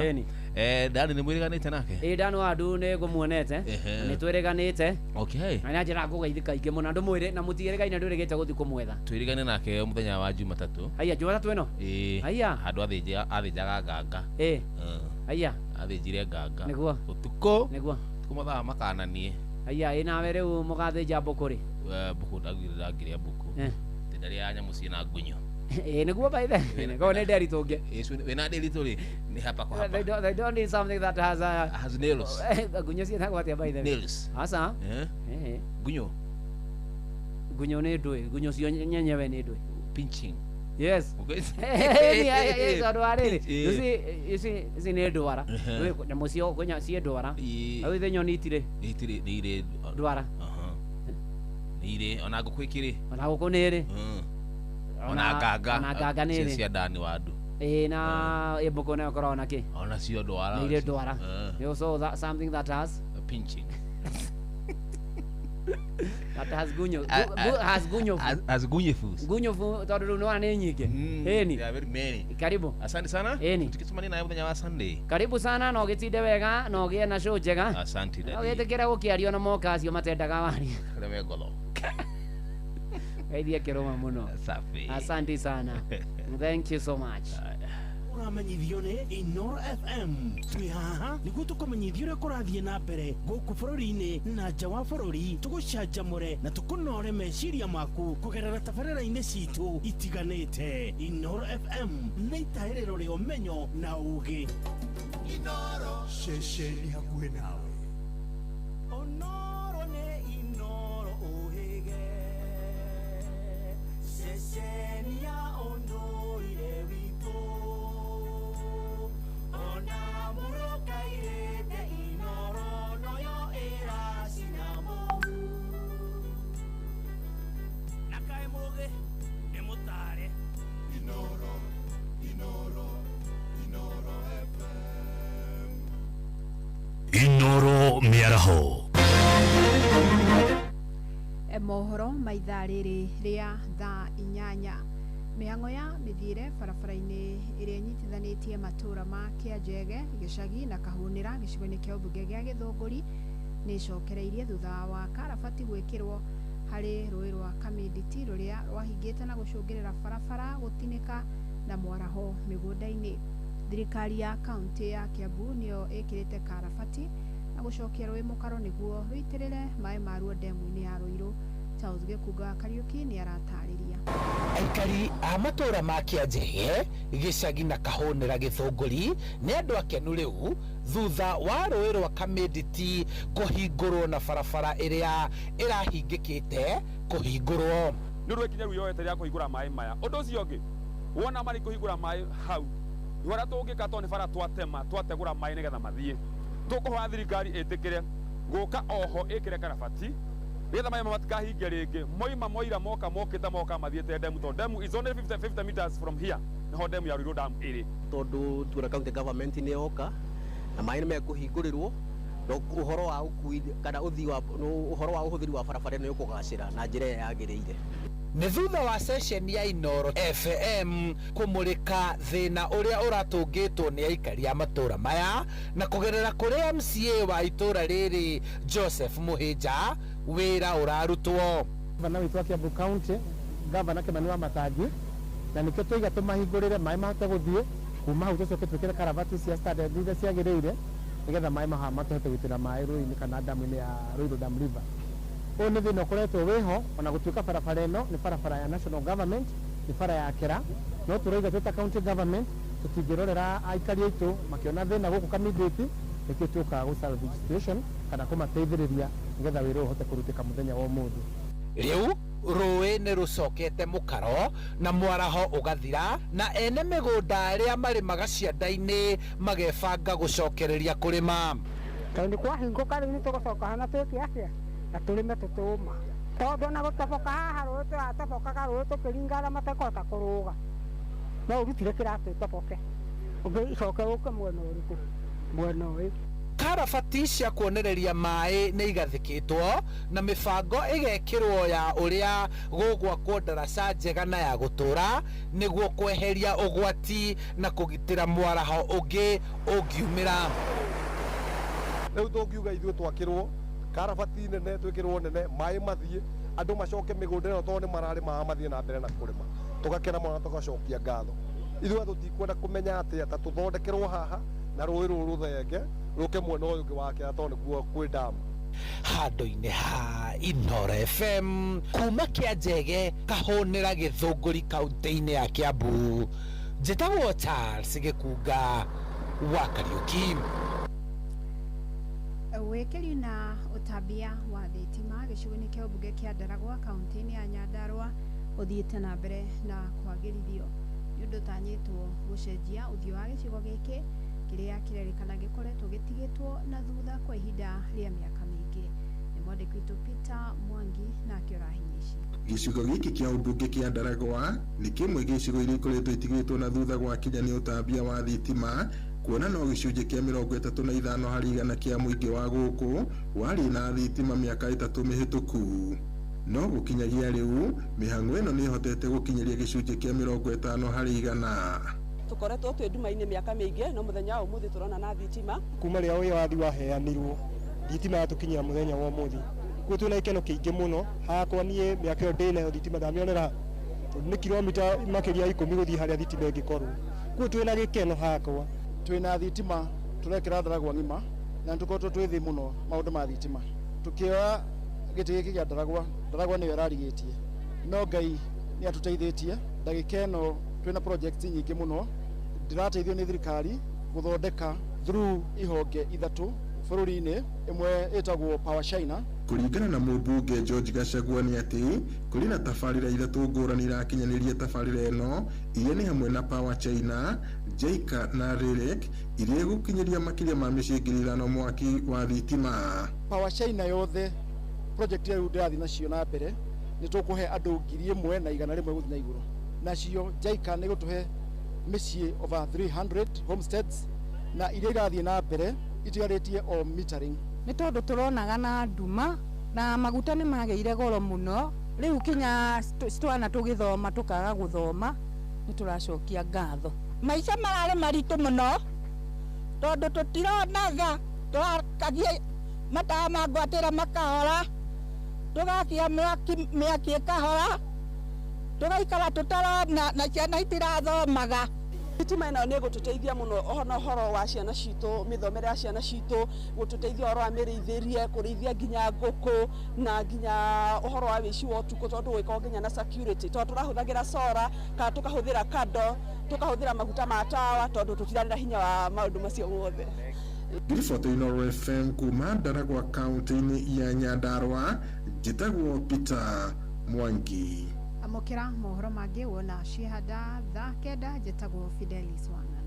Dani nĩ mwĩrĩganĩte nake? Ĩĩ, Dani wa Ndu nĩ ngũmuonete. Nĩ twĩrĩganĩte. Okay. Na nĩ njĩra ngũgeithĩka ingĩ mũno ndũmwĩre na mũtiĩrĩgaine ndwĩrĩgĩte gũthiĩ kũmwetha. Twĩrĩgane nake mũthenya wa Jumatatũ. Haiya, Jumatatũ ĩno? Ĩĩ. Haiya. Handũ athĩnjaga nganga. Ĩĩ. Haiya. Athĩnjire nganga. Nĩguo. Ũtukũ. Nĩguo. Ũtukũ mathaa makananie. Aya ina riu mugathĩnja mbũkũ rĩ? Mbũkũ ndagwĩrĩra ngĩrĩa mbũkũ. Ndarĩa nyamũ ciĩna ngunyo. Nĩguo by the go nĩ nderi tũngĩ. Wĩna nderi tũrĩ nĩ hapa kwa hapa. They don't need something that has a has nails. Ngunyo ciĩtagwo atĩa by the way? Nails. Asa? Ngunyo. Ngunyo nĩ ndũĩ, ngunyo cio nyenyewe nĩ ndũĩ. Pinching. Yes. Okay. Tondũ wa rĩrĩ, you see ici nĩ ndwara. Nyamũ cio ciĩ ndwara. Rĩu ithe nyoni itirĩ. Itirĩ nĩ irĩ ndwara. Nĩ irĩ ona ngũkũ ĩkĩrĩ. Ona ngũkũ nĩ ĩrĩ. Ona nganga. Ona nganga nĩ ĩrĩ. Cia ndani wa andũ. Na mbũkũ nayo ĩkoragwo na kĩ? Ona cio ndwara. Nĩ irĩ ndwara. So that something that has pinching. That has gunyo. Has gunyo. Has gunyofu. Gunyofu tondu riu nĩwona nĩ nyingĩ. Ĩni. There are very many. Karibu. Asante sana. Ĩni. Tukicemania nawe muthenya wa Sunday. Karibu sana na ũgĩtinde wega na ũgĩe na show njega. Asante daddy. Na ũgĩtĩkĩre gũkĩario na moka acio matendaga waria. Arĩa me ngotho. Geithie kĩrũma mũno. Safi. Asante sana. Thank you so much. Ũramenyithio nĩ Inoro FM. Twĩ haha nĩguo tũkũmenyithie ũrĩa kũrathiĩ na mbere gũkũ bũrũri-inĩ na nja wa bũrũri, tũgũcanjamũre na tũkũnore meciria maku kũgerera tabarĩra-inĩ citũ itiganĩte. Inoro FM nĩ itahĩrĩro rĩa ũmenyo na ũũgĩ. Inoro ceceni hakuhĩ nawe. Onoro nĩ Inoro ũhĩge, ceceni ya ũndũire witũ. Ona mũrũkairĩte Inoro noyo ĩracina mũhu. Na kaĩ mũgĩ nĩ mũtare. Inoro, Inoro, Inoro FM. Inoro mĩaraho. Mohoro ma ithaa rĩrĩ rĩa thaa 8. Mĩhang'o ya mĩthiĩre barabara-inĩ ĩrĩa ĩnyitithanĩtie matũũra ma Kĩanjege, Gĩcagi na Kahũnĩra gĩcigo-inĩ kĩa ũmbunge gĩa Gĩthũngũri nĩ ĩcokereirie thutha wa karabati gwĩkĩrwo harĩ rũĩ rwa Kamĩnditi rũrĩa rwahingĩte na gũcũngĩrĩra barabara gũtinĩka na mwaraho mĩgũnda-inĩ. Thirikari ya kaunti ya Kiambu nĩyo ĩkĩrĩte karabati na gũcokia rũĩ mũkaro nĩguo rũitĩrĩre maĩ maruo ndemu-inĩ ya Ruiru. Charles Gĩkunga Kariũki nĩ aratarĩria. Aikari a matũũra ma Kĩanjege, Gĩcagi na Kahũnĩra Gĩthũngũri nĩ andũ akenu rĩu thutha wa rũĩ rwa Kamĩnditi kũhingũrwo na barabara ĩrĩa ĩrahingĩkĩte kũhingũrwo. Nĩ ũndũ ikinya rĩu yoete rĩa kũhingũra maĩ maya. Ũndũ ũcio ũngĩ, wona marĩ kũhingũra maĩ hau, harĩa tũngĩka tondũ nĩ bara twatema, twategũra maĩ nĩgetha mathiĩ. Tũkũhoya thirikari ĩtĩkĩre gũka oho ĩkĩre karabati nĩgetha maĩ matikahinge rĩngĩ. Moima moira moka mokĩte moka mathiĩte ndemu, tondũ ndemu is only 50 meters from here nĩho ndemu ya Ruiru Dam ĩrĩ. Tondũ tuona county government nĩ yoka na maĩ nĩ mekũhingũrĩrwo, na ũhoro wa ũkui kana ũthii wa ũhoro wa ũhũthĩri wa barabara nĩ ũkũgacĩra na njĩra ĩrĩa yagĩrĩire. Nĩ thutha wa ceceni ya Inoro FM kũmũrĩka thĩna ũrĩa ũratũngĩtwo nĩ aikari a matũũra maya na kũgerera kũrĩ MCA wa itũũra rĩrĩ Joseph Mũhĩnja, wĩra ũrarutwo. Gavana witũ wa Kiambu County, Gavana Kimani wa Matangi, na nĩkĩo twaiga tũmahingũrĩre maĩ mahote gũthiĩ kuma hau tũcoke twĩkĩre karabati cia standard iria ciagĩrĩire nĩgetha maĩ maha matũhote gũitĩra maĩ rũĩ-inĩ kana damu-inĩ ya Ruiru Dam River. Ũyũ nĩ thĩna ũkoretwo wĩho ona gũtuĩka barabara ĩno nĩ barabara ya national government, nĩ bara ya kĩra, no tũrauga twĩ ta county government tũtingĩrorera aikari aitũ makĩona thĩna gũkũ Kamĩnditi, nĩkĩo tũkaga gũ salvage situation kana kũmateithĩrĩria nĩgetha wĩra ũyũ ũhote kũrutĩka mũthenya wa ũmũthĩ. Rĩu rũĩ nĩ rũcokete mũkaro na mwaraho ũgathira, na ene mĩgũnda arĩa marĩmaga cianda-inĩ magebanga gũcokereria kũrĩma. Tondũ kwahingũka rĩu nĩ tũgũcoka hana twĩke atĩa na tũrĩme tũtũma, tondũ ona gũtoboka haha rũĩ tũratobokaga rũĩ tũkĩringa arĩa matekũhota kũrũga, no ũrutire kĩratũ ũtoboke ũgĩcoke ũke mwena ũrĩkũ? Mwena ũyũ. Karabati cia kuonereria maĩ nĩ igathĩkĩtwo na mĩbango ĩgekĩrwo ya ũrĩa gũgwakwo ndaraca njega na ya gũtũũra nĩguo kweheria ũgwati na kũgitĩra mwaraho ũngĩ ũngiumĩra. Rĩu tũngiuga ithuĩ twakĩrwo karabati nene, twĩkĩrwo nene, maĩ mathiĩ, andũ macoke mĩgũnda ĩno tondũ nĩ mararĩmaga mathiĩ na mbere na kũrĩma, tũgakena mũno na tũgacokia ngatho. Ithuĩ tũtikwenda kũmenya atĩa ta tũthondekerwo haha na rũĩ rũrũ rũthenge rũke mwena ũyũ ũngĩ wa kĩara tondũ nĩkuo kwĩ damu. Handũ-inĩ ha Inoro FM kuma Kĩanjege kahũnĩra Gĩthũngũri kaunti-inĩ ya Kiambu, njĩtagwo Charles Gĩkunga wa Kariũki. Wĩkĩri na ũtambia wa thitima gĩcigo-inĩ kĩa ũmbunge kĩa Ndaragwa kaunti-inĩ ya Nyandarua ũthiĩte na mbere na kwagĩrithio. Nĩ ũndũ ũtanyĩtwo gũcenjia ũthiũ wa gĩcigo gĩkĩ kĩrĩa kĩrerĩkana gĩkoretwo gĩtigĩtwo na thutha kwa ihinda rĩa mĩaka mĩingĩ. Nĩ mwandĩki witũ Peter Mwangi nake ũrahinya ici. Gĩcigo gĩkĩ kĩa ũmbunge kĩa Ndaragwa nĩ kĩmwe gĩa icigo iria ikoretwo itigĩtwo na thutha gwakinya nĩ ũtambia wa thitima, kuona no gĩcunjĩ kĩa 35 harĩ igana kĩa mũingĩ wa gũkũ warĩ na thitima mĩaka 3 mĩhĩtũku. No gũkinyagia rĩu mĩhang'o ĩno nĩ ĩhotete gũkinyĩria gĩcunjĩ kĩa 50 harĩ igana. Tukoretwo twĩ nduma-inĩ mĩaka mĩingĩ, no mũthenya wa ũmũthĩ tũrona na thitima. Kuma rĩrĩa wĩyathi waheanirwo thitima yatũkinyĩra mũthenya wa ũmũthĩ, koguo twĩna gĩkeno kĩingĩ mũno. Hakwa niĩ mĩaka ĩyo ndĩnayo thitima ndamĩonera, tondũ nĩ kilomita makĩria ya 10 gũthiĩ harĩa thitima ĩngĩkorwo. Koguo twĩna gĩkeno hakwa. Twĩna thitima tũrekĩra Ndaragwa ng'ima, na nĩtũkoretwo twĩ thĩ mũno maũndũ ma thitima. Tũkĩoya gĩtĩ gĩkĩ kĩa Ndaragwa, Ndaragwa nĩyo ĩrarigĩtie, no Ngai nĩ atũteithĩtie. Ndagĩka ĩno twĩna project nyingĩ mũno ndĩrateithio nĩ thirikari gũthondeka through ihonge 3 bũrũri-inĩ, ĩmwe ĩtagwo Power China. Kũringana na mũmbunge George Gachagua nĩ atĩ kũrĩ na tabarĩra 3 ngũrani irakinyanĩria tabarĩra ĩno, iria nĩ hamwe na Power China, JICA na REREC, iria igũkinyĩria makĩria ma mĩciĩ 5,000 mwaki wa thitima. Power China yothe project rĩu ndĩrathiĩ nacio na mbere nĩ tũkũhe andũ 1,100 gũthiĩ na igũrũ. Nacio JICA nĩ gũtũhe mĩciĩ over 300 homesteads, na iria irathiĩ na mbere itigarĩtie o metering. Nĩ tondũ tũronaga na nduma na maguta nĩ magĩire goro mũno, rĩu kinya twana tũgĩthoma tũkaga gũthoma, nĩ tũracokia ngatho. Maica mararĩ maritũ mũno tondũ tũtironaga, tũrakagia matawa ma ngwatĩra makahora, tũgakia mĩaki ĩkahora, tũgaikara tũtarona na ciana itirathomaga. Thitima ĩno nĩ ĩgũtũteithia mũno ona ũhoro wa ciana citũ, mĩthomere ya ciana citũ, gũtũteithia ũhoro wa mĩrĩithĩrie, kũrĩithia nginya ngũkũ na nginya ũhoro wa wĩici wa ũtukũ, tondũ gũgĩkorwo nginya na security, tondũ tũrahũthagĩra solar kana tũkahũthĩra kando, tũkahũthĩra maguta ma tawa, tondũ tũtirarĩ na hinya wa maũndũ macio mothe. Ngiribota Inoro FM kuma Ndaragwa kaunti-inĩ ya Nyandarua, njĩtagwo Peter Mwangi. Amũkĩra mohoro mangĩ wona ciehanda thaa 9. Njĩtagwo Fidelis Wanga.